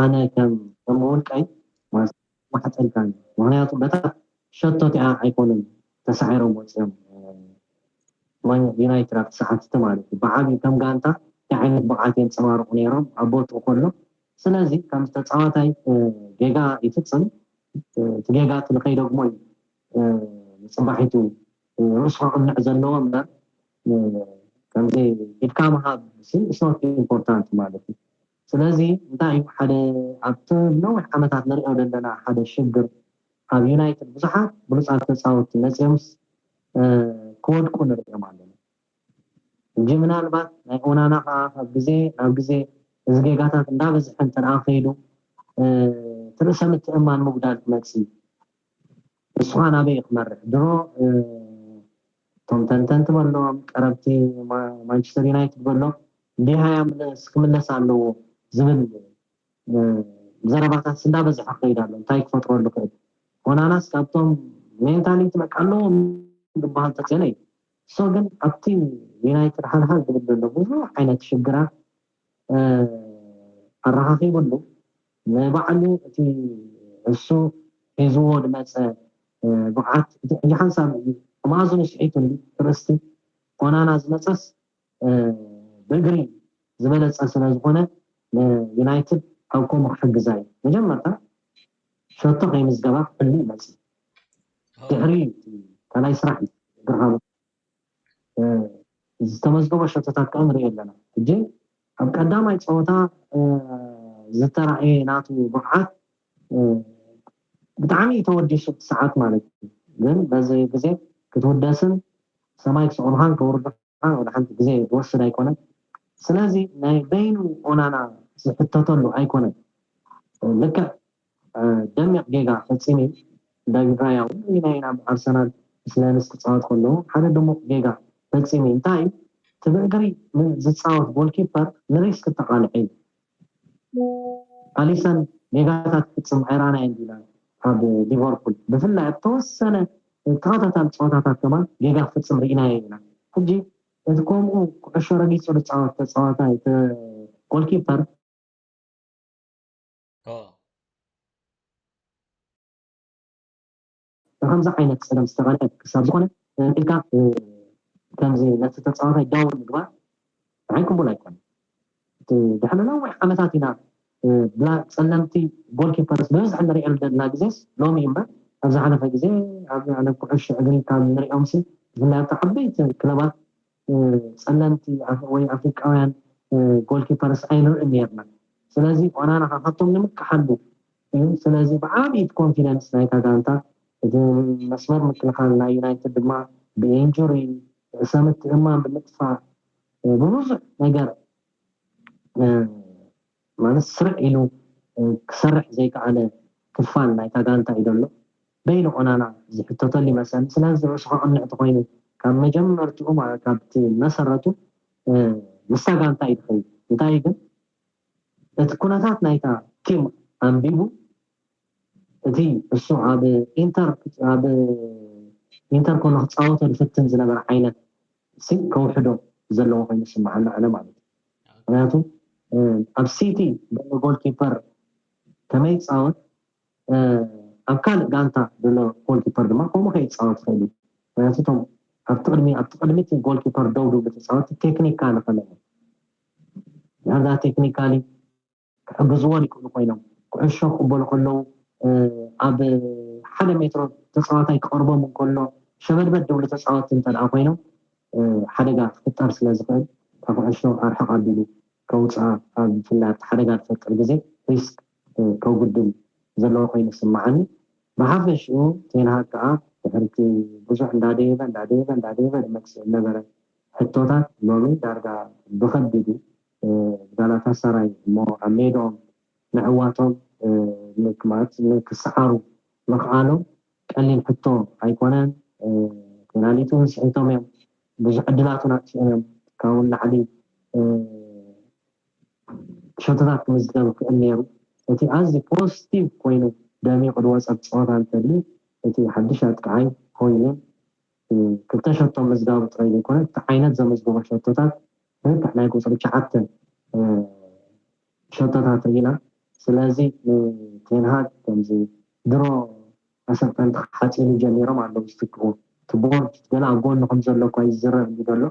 ኣነ ከም ከም ውልቀይ ማሕፀልካኒ ምክንያቱ በታ ሸቶ እቲኣ ኣይኮኑን ተሳዒሮም ወፂኦም ማን ዩናይትድ ኣብቲ ሰዓት እቲ ማለት እዩ ብዓብዩ ከም ጋንታ እንታይ ዓይነት ብቕዓት የንፀባርቑ ነይሮም ኣብ ቦትኡ ከሎ ስለዚ ከም ተፃዋታይ ጌጋ ይፍፅም እቲ ጌጋ እቲ ንኸይደግሞ እዩ ንፅባሒቱ ርእሱ ከቕንዕ ዘለዎ እምበር ከምዚ ኢድካ ምሃብ ኢስኖት ኢምፖርታንት ማለት እዩ። ስለዚ እንታይ እዩ ሓደ ኣብቲ ነዊሕ ዓመታት ንሪኦ ዘለና ሓደ ሽግር ኣብ ዩናይትድ ብዙሓት ብሉፃት ተፃወቲ መፅዮምስ ክወድቁ ንሪኦም ኣለና። ሕጂ ምናልባት ናይ ኦናና ከዓ ካብ ግዜ ናብ ግዜ እዚ ጌጋታት እንዳበዝሐ እንተደኣ ከይዱ እቲ ርእሰ ምትእማን ምጉዳል ክመፅእ እዩ። ንሱ ከዓ ናበይ ክመርሕ ድሮ እቶም ተንተንቲ በሎም ቀረብቲ ማንቸስተር ዩናይትድ በሎም ዲሃያ ክምለስ ኣለዎ ዝብል ዘረባታት እንዳበዝሐ ክኸይድ ኣሎ። እንታይ ክፈጥረሉ ክእል? ኦናናስ ካብቶም ሜንታሊቲ በቃ ኣለዎም ዝበሃል ተፅእነ እዩ። እሶ ግን ኣብቲ ዩናይትድ ሓልሓል ዝብል ዘሎ ብዙሕ ዓይነት ሽግራት ኣረኻኺብሉ ንባዕሉ እቲ እሱ ሒዝዎ ዝመፀ ብቕዓት እቲ ሕጂ ሓንሳብ እዩ ማእዝኑ ስሒቱ እንዲ ትርእስቲ ኦናና ዝመፀስ ብእግሪ ዝበለፀ ስለ ዝኾነ ንዩናይትድ ኣብ ከምኡ ክሕግዛ እዩ። መጀመርታ ሸቶ ከይምዝገባ ክሕሉ ይመፅእ። ድሕሪ ካልኣይ ስራሕ እዩ እግርኻ ዝተመዝገቦ ሸቶታት ከዓ ንሪኦ ኣለና። ሕጂ ኣብ ቀዳማይ ፀወታ ዝተራእየ ናቱ ብቕዓት ብጣዕሚ እዩ ተወዲሱ እቲ ሰዓት ማለት እዩ። ግን በዚ ግዜ ክትውደስን ሰማይ ክስቕሉኻን ከውርዱኻን ወደ ሓንቲ ግዜ ዝወስድ ኣይኮነን። ስለዚ ናይ በይኑ ኦናና ዝሕተተሉ ኣይኮነን። ልክዕ ደሚቕ ጌጋ ፈፂሙ ዳቪድ ራያ እውን ናይ ናብ ኣርሰናል ምስ ሌንስ ክፃወት ከለዉ ሓደ ድሙቕ ጌጋ ፈፂሙ እንታይ እዩ እቲ ብእግሪ ዝፃወት ጎልኪፐር ንሪስክ ተቃልዐ እዩ። ኣሊሰን ጌጋታት ክፍፅም ኣይራናየን ዲና ኣብ ሊቨርፑል ብፍላይ ኣብ ተወሰነ ተኸታታሊ ፀወታታት ከማን ጌጋ ክፍፅም ርኢናዮ ኢና። ሕጂ እቲ ከምኡ ኩዕሾ ረጊፁ ዝፃወት ተፃዋታይ ጎልኪፐር ብከምዚ ዓይነት ፀገም ዝተቐልዐ ክሳብ ዝኾነ ኢልካ ከምዚ ነቲ ተፃዋታይ ዳውን ምግባር ንዓይ ቅቡል ኣይኮነን። ድሕሪ ነዊሕ ዓመታት ኢና ብላ ፀለምቲ ጎልኪፐርስ ብብዝሒ ንሪኦ ዘለና ግዜስ ሎሚ እምበር ኣብ ዝሓለፈ ግዜ ኣብ ዓለም ኩዕሾ እግሪ ካብ ንሪኦም ሲ ብፍላይ ኣብቲ ዓበይቲ ክለባት ፀለምቲ ወይ ኣፍሪቃውያን ጎልኪፐርስ ኣይንርእን ነርና። ስለዚ ኦናና ካብቶም ንምክሓሉ እዩ። ስለዚ ብዓብይቲ ኮንፊደንስ ናይታ ጋንታ እቲ መስመር ምክልኻል ናይ ዩናይትድ ድማ ብኢንጁሪ ርእሰ ምትእማን ብምጥፋእ ብብዙሕ ነገር ማለት ስርዕ ኢሉ ክሰርሕ ዘይከኣለ ክፋል ናይታ ጋንታ እዩ ዘሎ። በይኑ ኦናና ዝሕተተሉ ይመስለኒ። ስለዚ ርእሱ ከቕንዕ ተኮይኑ ካብ መጀመርትኡ ማለት ካብቲ መሰረቱ ምስታ ጋንታ እዩ ዝኸይድ። እንታይ ግን እቲ ኩነታት ናይታ ቲም ኣንቢቡ እቲ እሱ ኣብ ኢንተር ኣብ ኢንተር ኮሎ ክፃወቶ ዝፍትን ዝነበረ ዓይነት ሲ ከውሕዶ ዘለዎ ኮይኑ ይስምዓኒ ኣነ ማለት እዩ። ምክንያቱ ኣብ ሲቲ ጎልኪፐር ከመይ ይፃወት ኣብ ካልእ ጋንታ ዘሎ ጎልኪፐር ድማ ከምኡ ከይፃወት ይኽእል እዩ። ምክንያቱ እቶም ኣብቲ ቅድሚ ኣብቲ ቅድሚት ጎልኪፐር ደው ዝብሉ ተፃወቲ ቴክኒካሊ ከለዉ ዳርጋ ቴክኒካሊ ክሕግዝዎን ይክእሉ ኮይኖም ኩዕሾ ክቅበሉ ከለዉ ኣብ ሓደ ሜትሮ ተፃዋታይ ክቀርቦም እንከሎ ሸበድበድ ዝብሉ ተፃወቲ እንተ ኮይኖም ሓደጋ ክፍጠር ስለ ዝኽእል ካብ ኩዕሾ ኣርሕቕ ኣቢሉ ከውፅኣ ኣብ ብፍላይ ኣብቲ ሓደጋ ዝፈጥር ግዜ ሪስክ ከጉድል ዘለዎ ኮይኑ ይስምዓኒ። ብሓፈሽኡ ቴንሃግ ከዓ ድሕርቲ ብዙሕ እንዳደየበ እንዳደየበ እንዳደየበ ዝመፅእ ዝነበረ ሕቶታት ሎሚ ዳርጋ ብኸቢዱ ጋላታሳራይ እሞ ኣብ ሜድኦም ምዕዋቶም ማለት ክሰዓሩ ምኽኣሎም ቀሊል ሕቶ ኣይኮነን። ፔናሊቲ እውን ስሒቶም እዮም። ብዙሕ ዕድላት እውን ኣጥፊኦም እዮም። ካብኡ ንላዕሊ ሸቶታት ክምዝገብ ክእል ነይሩ። እቲ ኣዝዩ ፖዚቲቭ ኮይኑ ደሚቑ ዝወፀ ፀወታ እንተልዩ እቲ ሓድሽ ኣጥቃዓይ ኮይኑን ክልተ ሸቶ ምዝጋቡ ጥራይ ዘይኮነ እቲ ዓይነት ዘመዝገቦ ሸቶታት ብልክዕ ናይ ቁፅሪ ትሽዓተ ሸቶታት ርኢና። ስለዚ ንቴንሃግ ከምዚ ድሮ ኣሰልጠንቲ ሓፂሉ ጀሚሮም ኣለዉ ዝትክኡ እቲ ቦርድ ገለ ኣብ ጎኒ ከም ዘሎ እኳ ይዝረብ እዩ ዘሎ።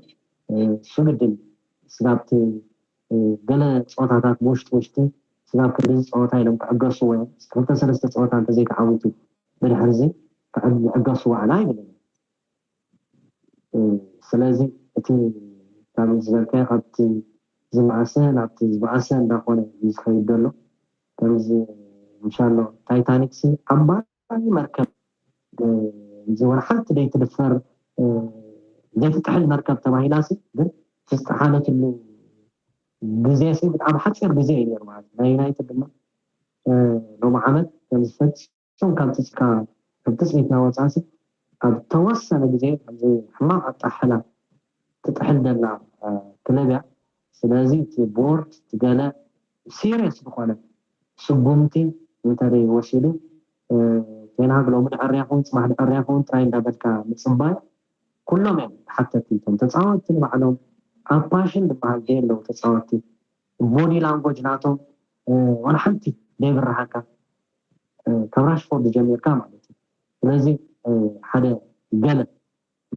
እሱ ግድን ስጋብቲ ገለ ፀወታታት ብውሽጢ ውሽጢ ስጋብ ክንድዚ ፀወታ ኢሎም ክዕገስዎ እዮም። ክልተ ሰለስተ ፀወታ እንተዘይተዓዊቱ ብድሕርዚ ክዕገስዎ ኣላ ኣይብልን። ስለዚ እቲ ካብ ዝበልካዮ ካብቲ ዝበኣሰ ናብቲ ዝበኣሰ እንዳኾነ እዩ ዝኸይድ ዘሎ። ከምዚ ምሻሎ ታይታኒክ ሲ ዓባይ መርከብ እዚ ወላ ሓንቲ ዘይትድፈር ዘይትጥሕል መርከብ ተባሂላ ሲ ግን ዝጠሓለትሉ ግዜ ሲ ብጣዕሚ ሓፂር ግዜ እዩ ነይሩ ማለት እዩ። ናይ ዩናይትድ ድማ ሎሚ ዓመት ከም ዝፈፅ እቶም ካብ ትፅካ ካብ ትፅቢት ናወፃሲ ኣብ ተወሰነ ግዜ ኣብዚ ሕማቕ ኣጣሕላ ትጥሕል ዘላ ክለብ እያ። ስለዚ እቲ ቦርድ እቲ ገለ ሲሪየስ ዝኾነ ስጉምቲ እንተደይ ወሲዱ ቴንሃግ ሎሚ ድዕርያ ኹን ፅባሕ ድዕርያ ኹን ጥራይ እንዳበልካ ምፅባይ ኩሎም እዮም ተሓተቲ። እቶም ተፃወትቲ ንባዕሎም ኣብ ፓሽን ዝበሃል ዘየለዉ ተፃወትቲ ቦዲ ላንጎጅ ናቶም ዋላ ሓንቲ ዘይብርሃካ ካብ ራሽፎርድ ጀሚርካ ማለት እዩ። ስለዚ ሓደ ገለ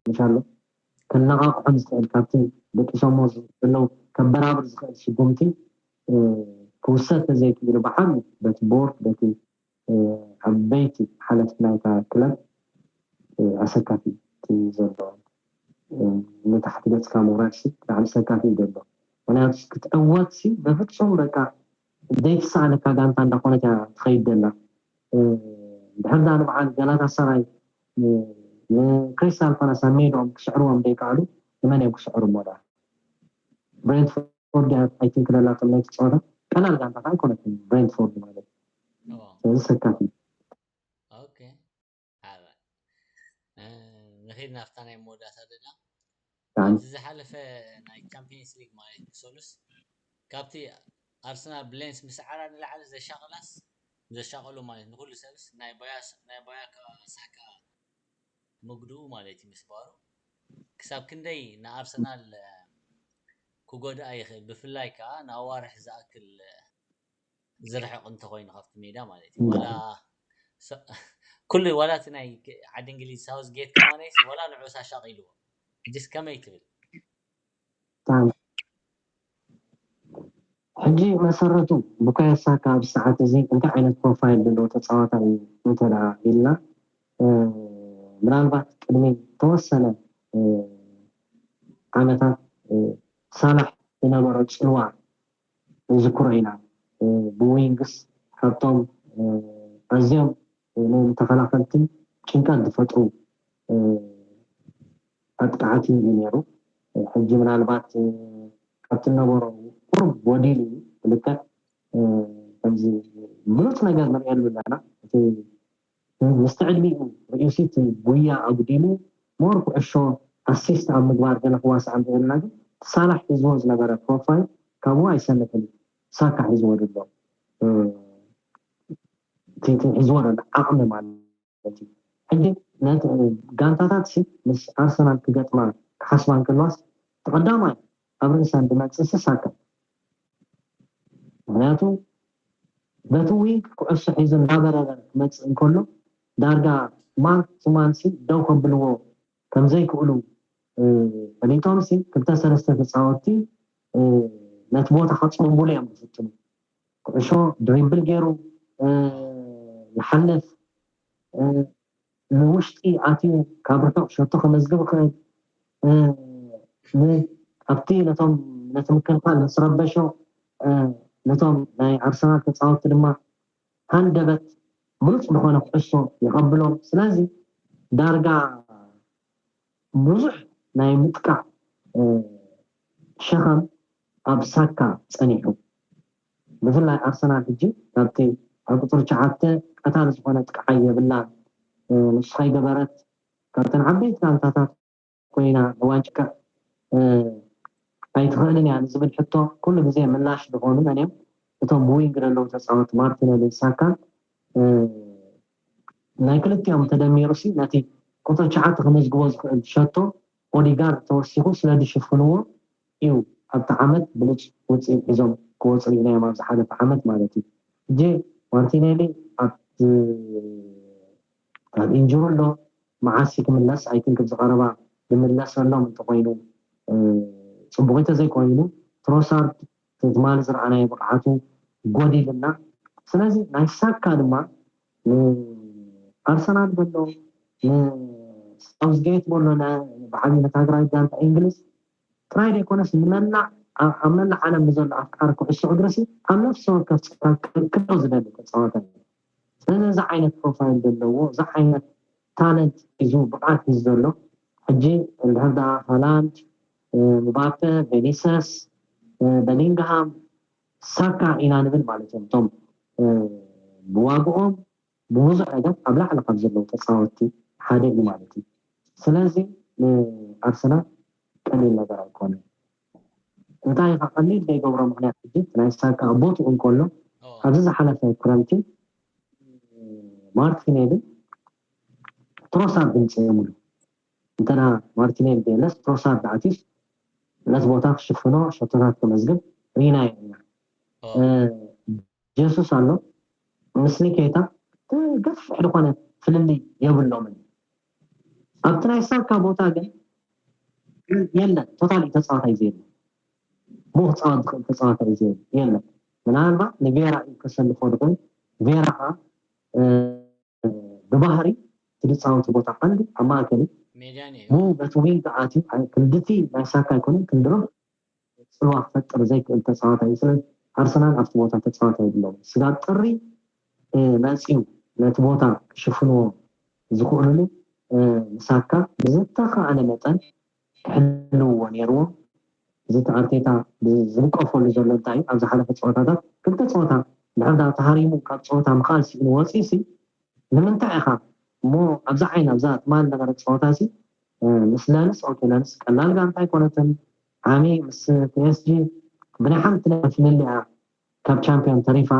ምሻሎ ከነቓቕሖም ዝኽእል ካብቲ ደቂሶሞ ዘለዉ ከበራብር ዝኽእል ስጉምቲ ክውሰድ ተዘይክኢሉ ብዓብዩ በቲ ቦርድ በቲ ዓበይቲ ሓለፍቲ ናይታ ክለብ ኣሰካፊ እዩ ዘሎ። ንታሕቲ ገፅካ ምውራድ ሲ ብጣዕሚ ኣሰካፊ እዩ ዘሎ። ምክንያቱ ክትዕወት ሲ በፍፁም በቃ ዘይትሰኣነካ ጋንታ እንዳኾነት እያ ትኸይድ ዘላ። ድሕር ዳ ንበዓል ጋላታ ሰራይ ንክሪስታል ፓላስ ኣብ ሜድኦም ክስዕርዎም ዘይከኣሉ ንመን እዮም ክስዕሩ እሞ ደኣ? ብሬንትፎርድ እያ ኣይ ቲንክ ለላቶም ናይቲ ፀወታ ቀላል ጋንታ ከዓ ኣይኮነትን ብሬንትፎርድ ማለት እዩ። ስለዚ ሰካፊ እዩ። ኦኬ ሓባ ንኺድ ናብታ ናይ መወዳእታ ደዳ ኣብዚ ዝሓለፈ ናይ ቻምፒየንስ ሊግ ማለት ብሰሉስ ካብቲ ኣርሰናል ብሌንስ ምስዓራ ንላዕሊ ዘሻቕላስ ዘሻቐሉ ማለት ንኩሉ ሰብስ ናይ ባያ ናይ ባያ ሳካ ምግድኡ ማለት እዩ ምስባሩ ክሳብ ክንደይ ንኣርሰናል ክጎድኣ ይኽእል ብፍላይ ከዓ ንኣዋርሕ ዝኣክል ዝርሕቕ እንተኮይኑ ካብቲ ሜዳ ማለት እዩ ዋላ ኩሉ ዋላ እቲ ናይ ዓዲ እንግሊዝ ሳውዝ ጌት ከማነይስ ዋላ ንዑ ሳሻቕ ኢልዎ ሕጂስ ከመይ ትብል ሕጂ መሰረቱ ቡካዮ ሳካ ኣብዚ ሰዓት እዚ እንታይ ዓይነት ፕሮፋይል ዘለዎ ተፃዋታይ እዩ እንተ ኢልና ምናልባት ቅድሚ ተወሰነ ዓመታት ሳላሕ ዝነበሮ ፅልዋ ንዝክሮ ኢና። ብዊንግስ ካብቶም ኣዝዮም ንተኸላኸልቲ ጭንቀት ዝፈጥሩ ኣጥቃዕቲ እዩ ነይሩ። ሕጂ ምናልባት ካብቲ ነበሮ ቁሩብ ጎዲሉ እዩ ብልክዕ ከምዚ ብሉፅ ነገር ንሪኤሉ ኣለና። እቲ ምስቲ ዕድሚኡ ርእዩሲ እቲ ጉያ ኣጉዲሉ ሞር ኩዕሾ ኣሲስት ኣብ ምግባር ገለ ክዋሳእ እንተኢልና ግን ሳላሕ ሒዝዎ ዝነበረ ፕሮፋይል ካብኡ ኣይሰንፍን እዩ። ሳካ ሒዝዎ ዘሎ እቲ ሒዝዎ ዘሎ ዓቕሚ ማለት እዩ። ሕጂ ነቲ ጋንታታት ሲ ምስ ኣርሰናል ክገጥማ ክሓስባ እንከለዋስ እቲ ቀዳማይ ኣብ ርእሰን ዝመፅእ ሲ ሳካ ምክንያቱ በቲ ዊንግ ኩዕሶ ሒዙ እናበረረ ክመፅእ እንከሎ ዳርጋ ማን ቱ ማን ሲ ደው ከብልዎ ከምዘይክእሉ ፈሊጦም ሲ ክልተ ሰለስተ ተፃወትቲ ነቲ ቦታ ከፅቡቡሉ እዮም ዝፍትኑ። ኩዕሾ ድሪብል ገይሩ ይሓልፍ ንውሽጢ ኣትዩ ካብ ርሑቕ ሸቶ ከመዝግብ ይኽእል ኣብቲ ነቶም ነቲ ምክልኻል ምስ ረበሾ ነቶም ናይ ኣርሰናል ተፃወትቲ ድማ ሃንደበት ብሉፅ ዝኾነ ኩዕሶ ይቐብሎም ስለዚ ዳርጋ ብዙሕ ናይ ምጥቃዕ ሸኸም ኣብ ሳካ ፀኒሑ ብፍላይ ኣርሰናል ሕጂ ካብቲ ኣብ ቁፅሪ ትሽዓተ ቀታሊ ዝኾነ ጥቅዓይ የብላን ንሱ ከይገበረት ካብተን ዓበይቲ ጋንታታት ኮይና ንዋንጫ ኣይትኽእልን እያ ንዝብል ሕቶ ኩሉ ግዜ ምላሽ ዝኾኑ መን እዮም እቶም ብዊንግ ዘለዉ ተፃወቲ ማርቲነሊ ሳካ ናይ ክልቲኦም ተደሚሩ ሲ ነቲ ቁፅሪ ትሽዓተ ከመዝግቦ ዝኽእል ሸቶ ኦዲጋርድ ተወሲኹ ስለ ዝሽፍንዎ እዩ ኣብቲ ዓመት ብሉፅ ውፅኢት ሒዞም ክወፁ ርኢናዮም ኣብ ዝሓለፈ ዓመት ማለት እዩ። ሕጂ ማርቲኔሊ ኣብ ካብ ኢንጁሪ ኣሎ መዓስ ክምለስ ኣይ ቲንክ ኣብዚ ቀረባ ዝምለሰሎም እንተኮይኑ ፅቡቅ እንተዘይኮይኑ ትሮሳርድ ትማሊ ዝረኣናዮ ብቕዓቱ ጎዲልና ስለዚ ናይ ሳካ ድማ ንኣርሰናል በሎ ንሳውዝጌት በሎ ብዓብዩ ነታግራይ ጋንታ እንግሊዝ ጥራይ ዘይኮነስ ንመላእ ኣብ መላእ ዓለም ንዘሎ ኣፍቃሪ ኩዕሶ እግሪ ሲ ኣብ ነፍሲ ወከፍ ጸወታ ክብሎ ዝደሊ ተጻዋታይ እዩ። ስለዚ እዚ ዓይነት ፕሮፋይል ዘለዎ፣ እዚ ዓይነት ታለንት ሒዙ፣ ብቕዓት ሒዙ ዘሎ፣ ሕጂ እንድሕር ደኣ ሃላንድ፣ ምባፔ፣ ቬኒሰስ፣ በሊንግሃም፣ ሳካ ኢና ንብል ማለት እዮም። እቶም ብዋግኦም ብብዙሕ ነገር ኣብ ላዕሊ ካብ ዘለዉ ተጻወትቲ ሓደ እዩ ማለት እዩ። ስለዚ ንኣርሰናል ቀሊል ነገር ኣይኮነን። እንታይ ኢኻ ቀሊል ዘይገብሮ ምኽንያት ሕጂ ናይ ሳካ ቦትኡ እንከሎ ኣብዚ ዝሓለፈ ክረምቲ ማርቲኔሊ ትሮሳርድ ምጽእምሉ እንተና ማርቲኔሊ የለስ ትሮሳርድ ኣትዩስ ነቲ ቦታ ክሽፍኖ ሸቶታት ከመዝግብ ርኢናዮ ኢና። ጀሱስ ኣሎ ምስ ኒኬታ ገፍሕ ዝኾነ ፍልልይ የብሎምን። ኣብቲ ናይ ሳካ ቦታ ግን የለን፣ ቶታሊ ተፃዋታይ ዘየለ ብኡ ክፃወት ዝኽእል ተፃዋታይ ዘየለ የለን። ምናልባት ንቬራ እዩ ከሰልፎ ዝኽእል። ቬራ ከዓ ብባህሪ እቲ ዝፃወቱ ቦታ ቀንዲ ኣብ ማእከል እዩ። ብኡ በቲ ዊንግ ኣትዩ ክንድቲ ናይ ሳካ ኣይኮነን ክንድሮ ፅልዋ ክፈጥር ዘይክእል ተፃዋታይ እዩ። ስለዚ ኣርሰናል ኣብቲ ቦታ ተፃዋታይ የብሎም። ስጋብ ጥሪ መፅዩ ነቲ ቦታ ክሽፍንዎ ዝኽእልሉ ንሳካ ብዝተኻእለ መጠን ክሕልውዎ ነይርዎም። እዚ እቲ ኣርቴታ ዝንቀፈሉ ዘሎ እንታይ እዩ? ኣብ ዝሓለፈ ፀወታታት ክልተ ፀወታ ድሕር ዳ ተሃሪሙ ካብ ፀወታ ምኽኣል ስኢኑ ወፂኡ ሲ ንምንታይ ኢኻ እሞ ኣብዛ ዓይን ኣብዛ ትማል ነበረት ፀወታ ሲ ምስ ለንስ ኦኬ ለንስ ቀላል ጋንታ ኣይኮነትን። ዓሚ ምስ ፒኤስጂ ብናይ ሓንቲ ነጥቢ ፍልልያ ካብ ቻምፒዮን ተሪፋ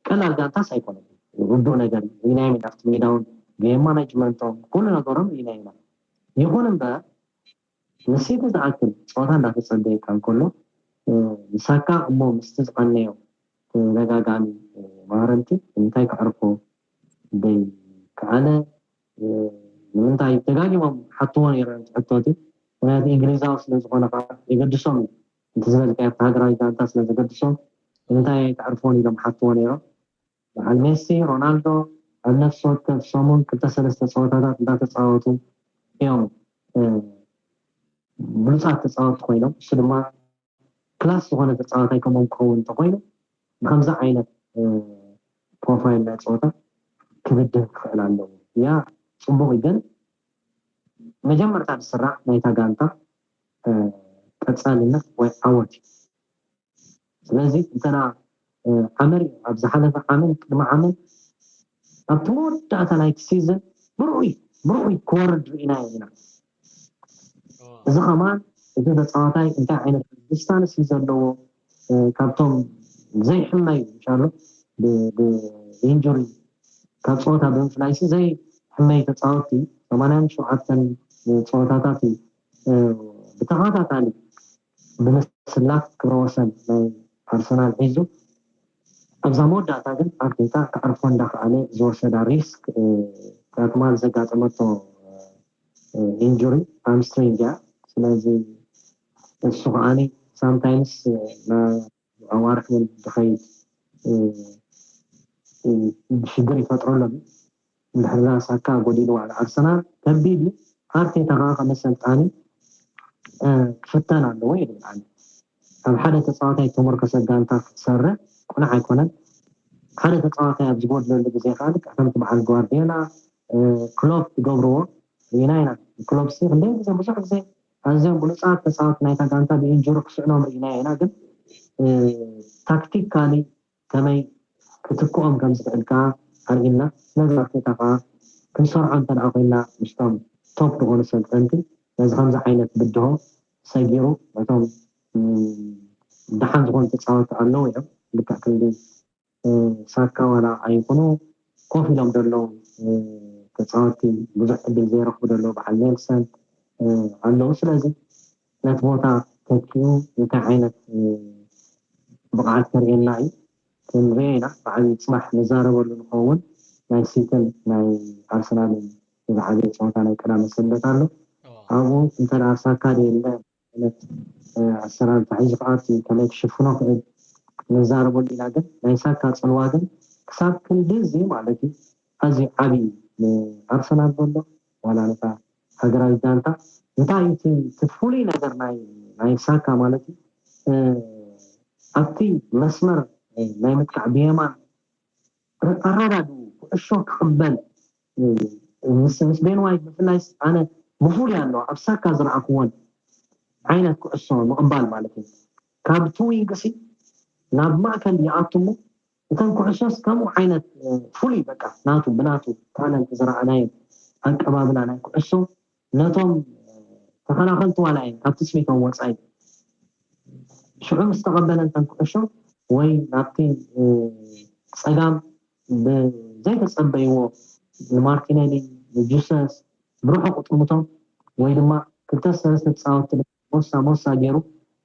ቀላል ጋንታስ ኣይኮነትን። ርዱእ ነገር እዩ። ሪናዮም ኢና ኣብቲ ሜዳውን ጌም ማናጅመንቶም ኩሉ ነገሮም ሪናዮ ኢና። ይኹን እምበር ንሲቲ ዝኣክል ፀወታ እንዳተፀበየካ እንከሎ ንሳካ እሞ ምስቲ ዝቐነዮ ተደጋጋሚ ማረምቲ እንታይ ክዕርፎ ዘይከኣለ ንምንታይ ደጋጊሞም ሓትዎ ነይሮም ሕቶቲ ምክንያቱ እንግሊዛዊ ስለዝኾነ ከዓ የገድሶም እዩ። እቲ ዝበልካዮ ኣብቲ ሃገራዊ ጋንታ ስለዘገድሶም ንምንታይ ኣይተዕርፎን ኢሎም ሓትዎ ነይሮም። በዓል ሜሲ፣ ሮናልዶ ኣብ ነፍሲ ወከፍ ሰሙን ክልተ ሰለስተ ፀወታታት እንዳተፃወቱ እዮም ብሉፃት ተፃወትቲ ኮይኖም። እሱ ድማ ክላስ ዝኾነ ተፃዋታይ ከምኦም ክኸውን እንተኮይኑ ብከምዚ ዓይነት ፕሮፋይል ናይ ፀወታ ክብድህ ክኽእል ኣለዎ። ያ ፅቡቅ እዩ፣ ግን መጀመርታ ዝስራሕ ናይታ ጋንታ ቀፃልነት ወይ ዓወት እዩ። ስለዚ እንተና ዓመር ኣብ ዝሓለፈ ዓመት ቅድሚ ዓመት ኣብቲ መወዳእታ ናይቲ ሲዝን ብርኡይ ብርኡይ ክወርድ ርኢናዮ ኢና። እዚ ከማን እቲ ተፃዋታይ እንታይ ዓይነት ዲስታንስ እዩ ዘለዎ ካብቶም ዘይሕመዩ እንሻሎ ብኢንጁሪ ካብ ፀወታ ብምፍላይሲ ዘይሕመዩ ተፃወቲ ሰማንያን ሸውዓተን ፀወታታት እዩ ብተኸታታሊ ብምስላፍ ክብረ ወሰን ናይ ኣርሰናል ሒዙ ኣብዛ መወዳእታ ግን ኣርቴታ ክዕርፎ እንዳኸኣለ ዝወሰዳ ሪስክ ትማል ዘጋጠመቶ ኢንጁሪ ሃምስትሪንግ እያ። ስለዚ እሱ ከዓኒ ሳምታይምስ ኣዋርሕ እውን ዝኸይድ ሽግር ይፈጥረሎም። እንድሕር ሳካ ጎዲሉ ዋዕላ ኣርሰናል ከቢድ እዩ። ኣርቴታ ከዓ ከም ኣሰልጣኒ ክፍተን ኣለዎ ይብል ኣነ። ኣብ ሓደ ተፃዋታይ ተመርኮሰ ጋንታ ክትሰርሕ ቁኑዕ ኣይኮነን። ሓደ ተፃዋታይ ኣብ ዝጎድለሉ ግዜ ከዓ ልክዕ ከምቲ በዓል ጓርዲዮላ ክሎፕ ዝገብርዎ ርኢና ኢና። ክሎፕ ሲ ክንደይ ግዜ ብዙሕ ግዜ ኣዝዮም ብሉፃት ተፃወቲ ናይታ ጋንታ ብኢንጁሪ ክስዕኖም ርኢና ኢና። ግን ታክቲካሊ ከመይ ክትክኦም ከም ዝኽእል ከዓ ኣርእና። ስለዚ ኣርቴታ ከዓ ክንሰርዖ እንተ ደኣ ኮይና ምስቶም ቶፕ ዝኾኑ ሰልጠንቲ ነዚ ከምዚ ዓይነት ብድሆ ሰጊሩ ነቶም ደሓን ዝኾኑ ተፃወቲ ኣለዉ እዮም። ልክዕ ክንዲ ሳካ ዋላ ኣይኹኑ ኮፍ ኢሎም ዘለዉ ተፃወቲ ብዙሕ ዕድል ዘይረኽቡ ዘለዉ በዓል ኔልሰን ኣለዉ። ስለዚ ነቲ ቦታ ተኪኡ እንታይ ዓይነት ብቕዓት ከርእየና እዩ ክንሪኦ ኢና። ብዓብዪ ፅባሕ ንዛረበሉ ንኸውን። ናይ ሲትን ናይ ኣርሰናልን ዝዓበየ ፀወታ ናይ ቀዳመ ሰንበት ኣሎ። ኣብኡ እንተ ደኣ ሳካ ደየለ ዓይነት ኣሰላልፋ ሒዙ ክኣቱ ከመይ ክሽፍኖ ክእል ንዛረበሉ ኢና። ግን ናይ ሳካ ፅልዋ ግን ክሳብ ክንድዚ ማለት እዩ ኣዝዩ ዓብዪ ንኣርሰናል ዘሎ ዋላ ነታ ሃገራዊት ጋንታ እንታይ እቲ እቲ ፍሉይ ነገር ናይ ናይ ሳካ ማለት እዩ፣ እ፣ ኣብቲ መስመር ናይ ምጥቃዕ ብየማን ኣረዳድኡ ኩዕሾ ክቕበል፣ እ፣ ምስ ምስ ቤን ዋይት ብፍላይ ኣነ ብፍሉይ ኣሎ ኣብ ሳካ ዝረኣኽዎን ዓይነት ኩዕሶ ምቕባል ማለት እዩ። ካብ ቱ ዊንግሲ ናብ ማእከል ይኣቱ እሞ እተን ኩዕሶስ ከምኡ ዓይነት፣ እ፣ ፍሉይ በቃ ናቱ ብናቱ ታለንት ዝረኣናየን ኣቀባብላ ናይ ኩዕሶ ነቶም ተኸላኸልቲ ዋላ እየን ካብቲ ስሚቶም ወፃኢ ሽዑ ምስ ተቐበለ እተን ኩዕሾ ወይ ናብቲ፣ እ፣ ፀጋም ብዘይተፀበይዎ ንማርቲነሊ ንጁሰስ ብርሑቕ ጥምቶም ወይ ድማ ክልተ ሰለስተ ተፃወትቲ ሞሳ ሞሳ ገይሩ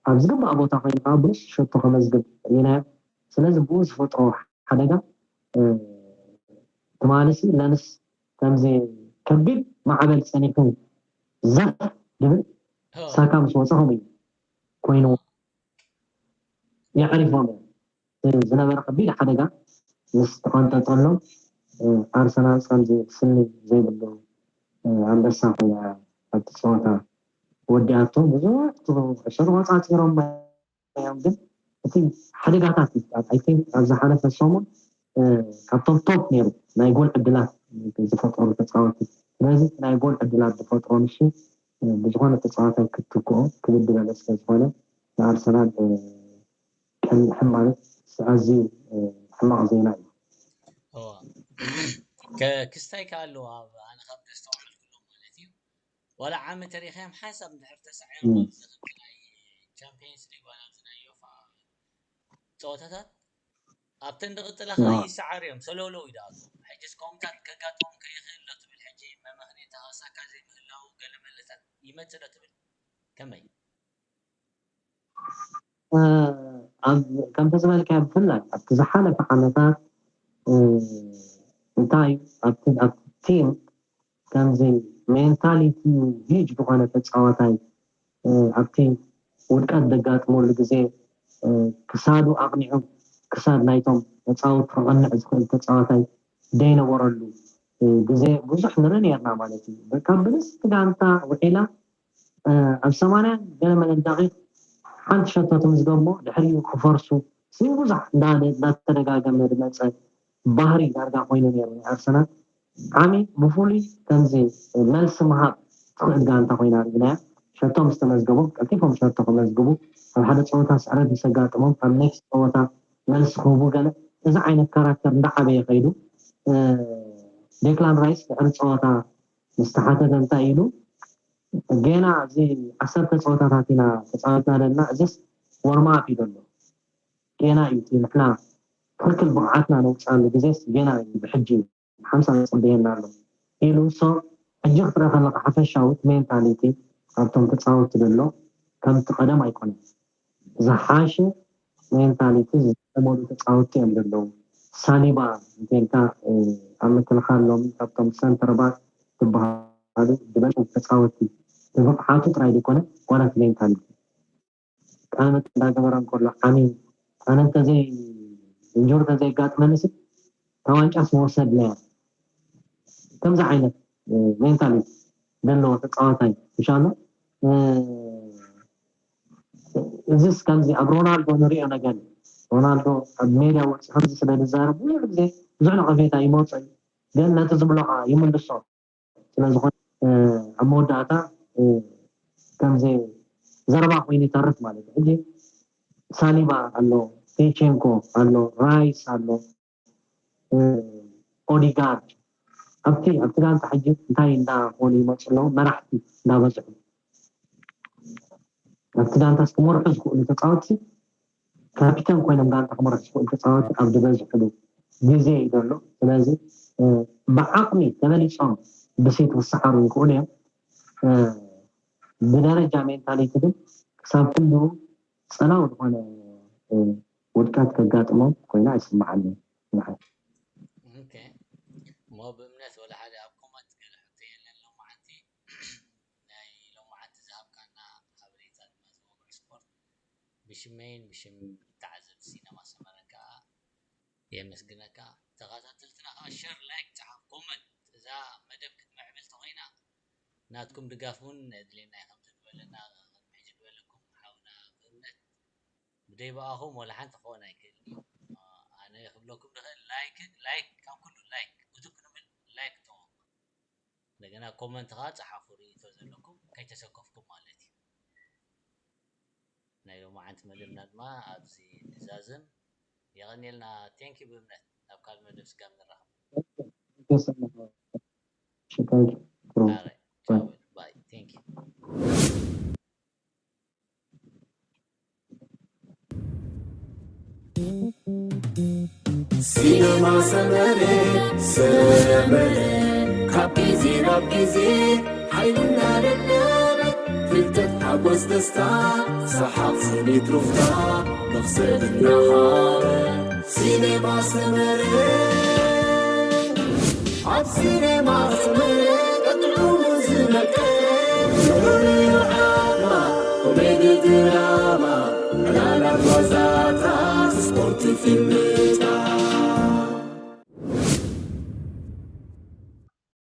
ኣብ ዝግባእ ቦታ ኮይኑ ከዓ ብሉስ ሸቶ ከመዝግብ ርኢናዮ። ስለዚ ብኡ ዝፈጥሮ ሓደጋ፣ እ፣ ትማሊ ሲ ለንስ ከምዚ ከቢድ ማዕበል ጸኒሑ ዘፍ ድብል ሳካ ምስ ወጸ ከምኡ እዩ ኮይኑ የዕሪፎም እዮም። ዝነበረ ከቢድ ሓደጋ ምስ ተቐንጠጠሎም፣ እ፣ ኣርሰናል ከምዚ ስኒ ዘይብሉ፣ እ፣ ኣንበሳ ኮይና ኣብቲ ጸወታ ወዲኣቶ። ብዙሕ ኩዕሶ ተቆጻጺሮም እዮም፣ ግን እቲ ሓደጋታት እዩ። I think ኣብ ዝሓለፈ ሰሙን፣ እ፣ ካብቶም ቶፕ ነይሩ ናይ ጎል ዕድላት ዝፈጠሩ ተጻወቲ። ስለዚ እቲ ናይ ጎል ዕድላት ዝፈጥሮ ንሱ፣ እ፣ ብዝኾነ ተጻዋታይ ክትትክኦ ክብድበለ ስለ ዝኾነ ንኣርሰናል፣ እ፣ ቀኒሑ ማለት ኣዝዩ፣ እ፣ ሕማቕ ዜና እዩ። እዋ። ከ-፣ ክስታይ ከ ኣለዎ ኣብ ኣነ ካብ ዘስተውዓልኩሎም ማለት እዩ። ዋላ ዓሚ ተሪኸዮም ሓንሳብ እንድሕር ተሳዒሮም እም። ኣብዚ ከምቲ ናይ ቻምፒየንስ ሊግ ዋላ ኣብዚ ናይ ዮፋ ጸወታታት ኣብተን ዝቕጽላ ከኣ እዋ። ይሰዓሩ እዮም። ሰለውለው እዩ ዝኣትዎም። ሕጂ እስከ ከምታት ከጋጥሞም ከ ይኽእል ዶ ትብል ሕጂ መመኽነይታ ሳካ ዘይምህላዉ ገለ መለታት ይመጽእ ዶ ትብል? ከመይ? እ፣ ኣብ ከምቲ ዝበልካዮ ብፍላይ ኣብቲ ዝሓለፈ ዓመታት፣ እ፣ እንታይ ኣብቲ ኣብቲ ቲም ከምዚ ሜንታሊቲ ሂጅ ዝኾነ ተጻዋታይ፣ እ፣ ኣብቲ ውድቀት ዘጋጥመሉ ግዜ፣ እ፣ ክሳዱ ኣቕኒዑ ክሳድ ናይቶም ተጻወትቲ ከቐንዕ ዝኽእል ተጻዋታይ ዘይነበረሉ፣ እ፣ ግዜ ብዙሕ ንርኢ ነርና ማለት እዩ። ካብ ብልጽቲ ጋንታ ውዒላ እ፣ ኣብ ሰማንያ ገለ መለ ደቂቕ ሓንቲ ሸቶ ትምዝገብ እሞ ድሕሪኡ ክፈርሱ ስኒ ብዙሕ እንዳ-፣ እንዳተደጋገመ ዝመጸ ባህሪ ዳርጋ ኮይኑ ነይሩ ናይ ኣርሰናል። ዓሚ ብፍሉይ ከምዚ መልሲ ምሃብ ትኽእል ጋንታ ኮይና ርኢናያ። ሸቶ ምስ ተመዝገቦም ቀልጢፎም ሸቶ ክመዝግቡ፣ ኣብ ሓደ ጸወታ ስዕረት ምስ ኣጋጠሞም ኣብ ኔክስት ጸወታ መልሲ ክህቡ ገለ እዚ ዓይነት ካራክተር እንዳዓበየ ከይዱ። እ፣ ዴክላን ራይስ ድሕሪ ጸወታ ምስ ተሓተተ እንታይ ኢሉ? ጌና እዚ ዓሰርተ ጸወታታት ኢና ተጻዊትና ዘለና፣ እዚስ ዎርም ኣፕ እዩ ዘሎ። ጌና እዩ እቲ ንሕና ትኽክል ብቕዓትና ነውጽኣሉ ግዜስ ጌና እዩ፣ ብሕጂ ሓምሳ ዝጽበየና ኣሎ ኢሉ። ሶ ሕጂ ክትርኢ ከለኻ ሓፈሻዊ እቲ ሜንታሊቲ ኣብቶም ተጻወትቲ ዘሎ ከምቲ ቀደም ኣይኮነን። ዝሓሸ ሜንታሊቲ ዝለመዱ ተጻወትቲ እዮም ዘለዉ። ሳሊባ እንተልካ፣ እ፣ ኣብ ምክልኻል ሎሚ ካብቶም ሰንተር ባክ ዝበሃሉ ዝበልጹ ተጻወትቲ ብብቕዓቱ ጥራይ ዘይኮነ ዋላ እቲ ሜንታሊቲ ቃለ መጠይቅ እንዳገበረ እንከሎ ዓሚ ኣነ እንተዘይ ኢንጁሪ እንተዘይጋጥመኒ ሲ እታ ዋንጫስ ምወሰድናያ። ከምዚ ዓይነት፣ እ፣ ሜንታሊቲ ዘለዎ ተጻዋታይ ምሻሎ፣ እ፣ እዚስ ከምዚ ኣብ ሮናልዶ ንሪኦ ነገር እዩ። ሮናልዶ ኣብ ሜዳ ወፂኡ ከምዚ ስለ ዝዛረብ ብዙሕ ግዜ ብዙሕ ነቐፌታ ይመፆ እዩ፣ ግን ነቲ ዝብሎ ከዓ ይምልሶ። ስለ ዝኾነ፣ እ፣ ኣብ መወዳእታ፣ እ፣ ከምዚ ዘረባ ኮይኑ ይተርፍ ማለት እዩ። ሕጂ ሳሊባ ኣሎ፣ ዚንቸንኮ ኣሎ፣ ራይስ ኣሎ፣ እ፣ ኦዲጋርድ ኣብቲ ኣብቲ ጋንታ ሕጂ እንታይ እንዳኾኑ ይመፁ ኣለዉ? መራሕቲ እንዳበዝሑ ኣብቲ ጋንታስ ክመርሑ ዝኽእሉ ተፃወትቲ ካፒተን ኮይኖም ጋንታ ክመርሑ ዝኽእሉ ተፃወትቲ ኣብ ዝበዝሕሉ ግዜ እዩ ዘሎ። ስለዚ፣ እ፣ ብዓቕሚ ተበሊፆም ብሲቲ ክሰዓሩ ይኽእሉ እዮም። እ፣ ብደረጃ ሜንታሊቲ ግን ክሳብ ክንድኡ ጸላዊ ዝኾነ፣ እ፣ ውድቀት ከጋጥሞም ኮይኑ ኣይስምዓንን ንዓይ። ኦኬ። እሞ ብእምነት ወላ ሓደ ኣብ ኮመንት ገለ ሕቶ የለን። ሎማዓንቲ ናይ ሎማዓንቲ ዝሃብካና ሓበሬታ ድማ ዝወግዑ ስፖርት ብሽመይን ብሽም ተዓዘብቲ ሲነማ ሰመረን ከዓ የመስግነካ። ተኸታተልትና ከዓ ሸር፣ ላይክ፣ ጸሓፍ፣ ኮመንት። እዛ መደብ ክትምዕብል ተኾይና ናትኩም ድጋፍ እውን የድልየና እዩ። ከምዚ ዝበለና ሕጂ ዝበለኩም ሓውና ብእምነት ብደይ ብኣኹም ወላ ሓንቲ ክኾን ኣይክእልን እዩ። ኣነ ክብለኩም ድኽእል ላይክ ላይክ ካብ ኩሉ ላይክ ብዙ ክንብል ላይክ ተወ እንደገና ኮመንት ኸዓ ጸሓፉ ርእይቶ ዘለኩም ከይተሰከፍኩም ማለት እዩ። ናይ ሎማዓንቲ መደብና ድማ ኣብዚ ንዛዝም። የቐንየልና። ቴንኪ ብእምነት ናብ ካልእ መደብ ስጋብ ንራኸብ። Thank you so much. Thank you. All right. Ciao. Bye. Thank you. ሲነማ ሰመረ ሰመረ ካብ ግዜ ናብ ግዜ ሓይልና ደለበ ፍልጠት ሓጎስ ደስታ ሰሓቕ ስኒት ሩፍታ መኽሰብ እናሃበ ሲኔማ ሰመረ ኣብ ሲኔማ ሰመረ ቀጥዑ ዝመቀ ዝሑርዮ ዓማ ኮሜዲ ድራማ ዕላላት ዋዛታት ስፖርቲ ፊልምታት